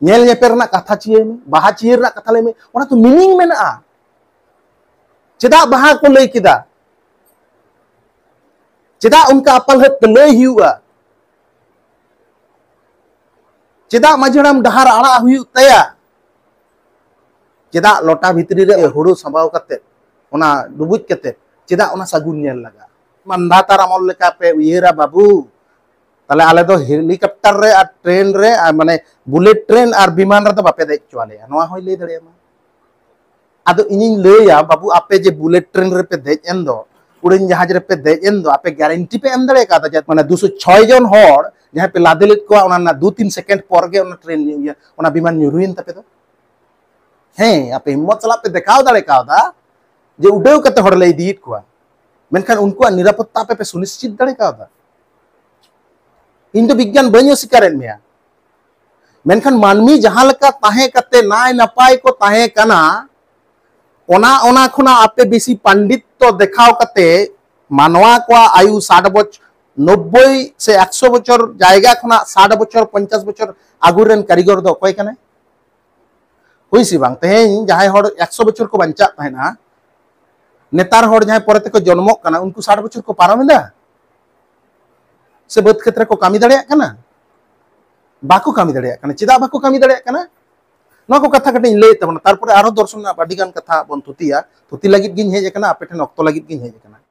ᱧᱮᱞ ᱧᱮᱯᱮᱞ ᱨᱮᱱᱟᱜ ᱠᱟᱛᱷᱟ ᱪᱤᱭᱟᱹᱭ ᱢᱮ, ᱵᱟᱦᱟ ᱪᱤᱭᱟᱹ ᱨᱮᱱᱟᱜ ᱠᱟᱛᱷᱟ ᱞᱟᱹᱭ ᱢᱮ, ᱚᱱᱟ ᱛᱚ ᱢᱤᱱᱤᱝ ᱢᱮᱱᱟᱜᱼᱟ᱾ ᱪᱮᱫᱟᱜ ᱵᱟᱦᱟ ᱠᱚ ᱞᱟᱹᱭ ᱠᱮᱫᱟ? ᱪᱮᱫᱟᱜ ᱚᱱᱠᱟ ᱟᱯᱟᱞᱦᱟᱹᱫ ᱛᱮ ᱞᱟᱹᱭ ᱦᱩᱭᱩᱜᱼᱟ? ᱪᱮᱫᱟᱜ ᱢᱟᱹᱡᱷᱤ ᱦᱟᱲᱟᱢ ᱰᱟᱦᱟᱨ ᱟᱲᱟᱜ ᱦᱩᱭᱩᱜ ᱛᱟᱭᱟ? ᱪᱮᱫᱟᱜ ᱞᱚᱴᱟ ᱵᱷᱤᱛᱨᱤ ᱨᱮ ᱦᱩᱲᱩ ᱥᱟᱢᱵᱟᱣ ᱠᱟᱛᱮ, ᱚᱱᱟ ᱰᱩᱵᱩᱡ ᱠᱟᱛᱮ, ᱪᱮᱫᱟᱜ ᱚᱱᱟ ᱥᱟᱹᱜᱩᱱ ᱧᱮᱞ ᱞᱟᱜᱟᱜᱼᱟ? ᱢᱟᱱᱫᱷᱟᱛᱟᱨ ᱟᱢᱚᱞ ᱞᱮᱠᱟ ᱯᱮ ᱩᱭᱦᱟᱹᱨᱟ ᱵᱟᱹᱵᱩ, ᱛᱟᱦᱞᱮ ᱟᱞᱮ ᱫᱚ ᱦᱮᱞᱤᱠᱚᱯᱴᱟᱨ ᱨᱮ ᱟᱨ ᱴᱨᱮᱱ ᱨᱮ, ᱟᱨ ᱢᱟᱱᱮ ᱵᱩᱞᱮᱴ ᱴᱨᱮᱱ ᱟᱨ ᱵᱤᱢᱟᱱ ᱨᱮᱫᱚ ᱵᱟᱯᱮ ᱫᱮᱡ ᱦᱚᱪᱚ ᱟᱞᱮᱭᱟ, ᱱᱚᱣᱟ ᱦᱚᱸᱭ ᱞᱟᱹᱭ ᱫᱟᱲᱮᱭᱟᱢᱟ᱾ ᱟᱫᱚ ᱤᱧᱤᱧ ᱞᱟᱹᱭᱟ, ᱵᱟᱹᱵᱩ, ᱟᱯᱮ ᱡᱮ ᱵᱩᱞᱮᱴ ᱴᱨᱮᱱ ᱨᱮᱯᱮ ᱫᱮᱡ ᱮᱱ ᱫᱚ, ᱩᱰᱟᱹᱱ ᱡᱟᱦᱟᱡᱽ ᱨᱮᱯᱮ ᱫᱮᱡ ᱮᱱ ᱫᱚ, ᱟᱯᱮ ᱜᱟᱨᱮᱱᱴᱤ ᱯᱮ ᱮᱢ ᱫᱟᱲᱮ ᱠᱟᱣᱫᱟ ᱡᱮ ᱢᱟᱱᱮ ᱫᱩᱥᱚ ᱪᱷᱚᱭ ᱡᱚᱱ ᱦᱚᱲ ᱡᱟᱦᱟᱸᱭ ᱯᱮ ᱞᱟᱫᱮ ᱞᱮᱫ ᱠᱚᱣᱟ, ᱚᱱᱟ ᱨᱮᱱᱟᱜ ᱫᱩ ᱛᱤᱱ ᱥᱮᱠᱮᱱᱰ ᱯᱚᱨ ᱜᱮ ᱚᱱᱟ ᱴᱨᱮᱱ, ᱤᱭᱟᱹ, ᱚᱱᱟ ᱵᱤᱢᱟᱱ ᱧᱩᱨᱩᱭᱮᱱ ᱛᱟᱯᱮ ᱫᱚ? ᱦᱮᱸ, ᱟᱯᱮ ᱦᱤᱢᱢᱚᱛ ᱥᱟᱞᱟᱜ ᱯᱮ ᱫᱮᱠᱷᱟᱣ ᱫᱟᱲᱮ ᱠᱟᱣᱫᱟ ᱡᱮ ᱩᱰᱟᱹᱣ ᱠᱟᱛᱮ ᱦᱚᱲ ᱞᱮ ᱤᱫᱤᱭᱮᱫ ᱠᱚᱣᱟ᱾ ᱢᱮᱱᱠᱷᱟᱱ ᱩᱱᱠᱩᱣᱟᱜ ᱱᱤᱨᱟᱯᱚᱛᱛᱟ ᱟᱯᱮ ᱯᱮ ᱥᱩᱱᱤᱥᱪᱤᱛ ᱫᱟᱲᱮ ᱠᱟᱣᱫᱟ? ᱤᱧ ᱫᱚ ᱵᱤᱜᱽᱜᱟᱱ ᱵᱟᱹᱧ ᱚᱥᱤᱠᱟᱨᱮᱫ ᱢᱮᱭᱟ, ᱢᱮᱱᱠᱷᱟᱱ ᱢᱟᱹᱱᱢᱤ ᱡᱟᱦᱟᱸ ᱞᱮᱠᱟ ᱛᱟᱦᱮᱸ ᱠᱟᱛᱮ ᱱᱟᱭ ᱱᱟᱯᱟᱭ ᱠᱚ ᱛᱟᱦᱮᱸ ᱠᱟᱱᱟ, ᱚᱱᱟ ᱚᱱᱟ ᱠᱷᱚᱱᱟᱜ ᱟᱯᱮ ᱵᱮᱥᱤ ᱯᱟᱱᱰᱤᱛ ᱛᱚ ᱫᱮᱠᱷᱟᱣ ᱠᱟᱛᱮ ᱢᱟᱱᱣᱟ ᱠᱚᱣᱟᱜ ᱟᱭᱩ ᱥᱟᱴ ᱵᱚᱪᱷᱚᱨ, ᱱᱚᱵᱵᱳᱭ ᱥᱮ ᱮᱠᱥᱚ ᱵᱚᱪᱷᱚᱨ ᱡᱟᱭᱜᱟ ᱠᱷᱚᱱᱟᱜ ᱥᱟᱴ ᱵᱚᱪᱷᱚᱨ, ᱯᱚᱧᱪᱟᱥ ᱵᱚᱪᱷᱚᱨ ᱟᱹᱜᱩ ᱨᱮᱱ ᱠᱟᱹᱨᱤᱜᱚᱨ ᱫᱚ ᱚᱠᱚᱭ ᱠᱟᱱᱟᱭ? ᱦᱩᱭ ᱥᱮ ᱵᱟᱝ? ᱛᱮᱦᱮᱧ ᱡᱟᱦᱟᱸᱭ ᱦᱚᱲ ᱮᱠᱥᱚ ᱵᱚᱪᱷᱚᱨ ᱠᱚ ᱵᱟᱧᱪᱟᱜ ᱛᱟᱦᱮᱱᱟ, ᱱᱮᱛᱟᱨ ᱦᱚᱲ ᱡᱟᱦᱟᱸᱭ ᱯᱚᱨᱮ ᱛᱮᱠᱚ ᱡᱚᱱᱢᱚᱜ ᱠᱟᱱᱟ, ᱩᱱᱠᱩ ᱥᱟᱴ ᱵᱚᱪᱷᱚᱨ ᱠᱚ ᱯᱟᱨᱚᱢ ᱮᱫᱟ? ᱥᱮ ᱵᱟᱹᱫᱽ ᱠᱷᱮᱛ ᱨᱮᱠᱚ ᱠᱟᱹᱢᱤ ᱫᱟᱲᱮᱭᱟᱜ ᱠᱟᱱᱟ? ᱵᱟᱠᱚ ᱠᱟᱹᱢᱤ ᱫᱟᱲᱮᱭᱟᱜ ᱠᱟᱱᱟ᱾ ᱪᱮᱫᱟᱜ ᱵᱟᱠᱚ ᱠᱟᱹᱢᱤ ᱫᱟᱲᱮᱭᱟᱜ ᱠᱟᱱᱟ? ᱱᱚᱣᱟ ᱠᱚ ᱠᱟᱛᱷᱟ ᱠᱟᱹᱴᱤᱡ ᱤᱧ ᱞᱟᱹᱭᱮᱫ ᱛᱟᱵᱚᱱᱟ, ᱛᱟᱨᱯᱚᱨᱮ ᱟᱨᱦᱚᱸ ᱫᱚᱨᱥᱚᱱ ᱨᱮᱱᱟᱜ ᱟᱹᱰᱤ ᱜᱟᱱ ᱠᱟᱛᱷᱟ ᱵᱚᱱ ᱛᱷᱩᱛᱤᱭᱟ᱾ ᱛᱷᱩᱛᱤ ᱞᱟᱹᱜᱤᱫ ᱜᱤᱧ ᱦᱮᱡ ᱟᱠᱟᱱᱟ, ᱟᱯᱮ ᱴᱷᱮᱱ ᱚᱠᱛᱚ ᱞᱟᱹᱜᱤᱫ ᱜᱤᱧ ᱦᱮᱡ ᱟᱠᱟᱱᱟ᱾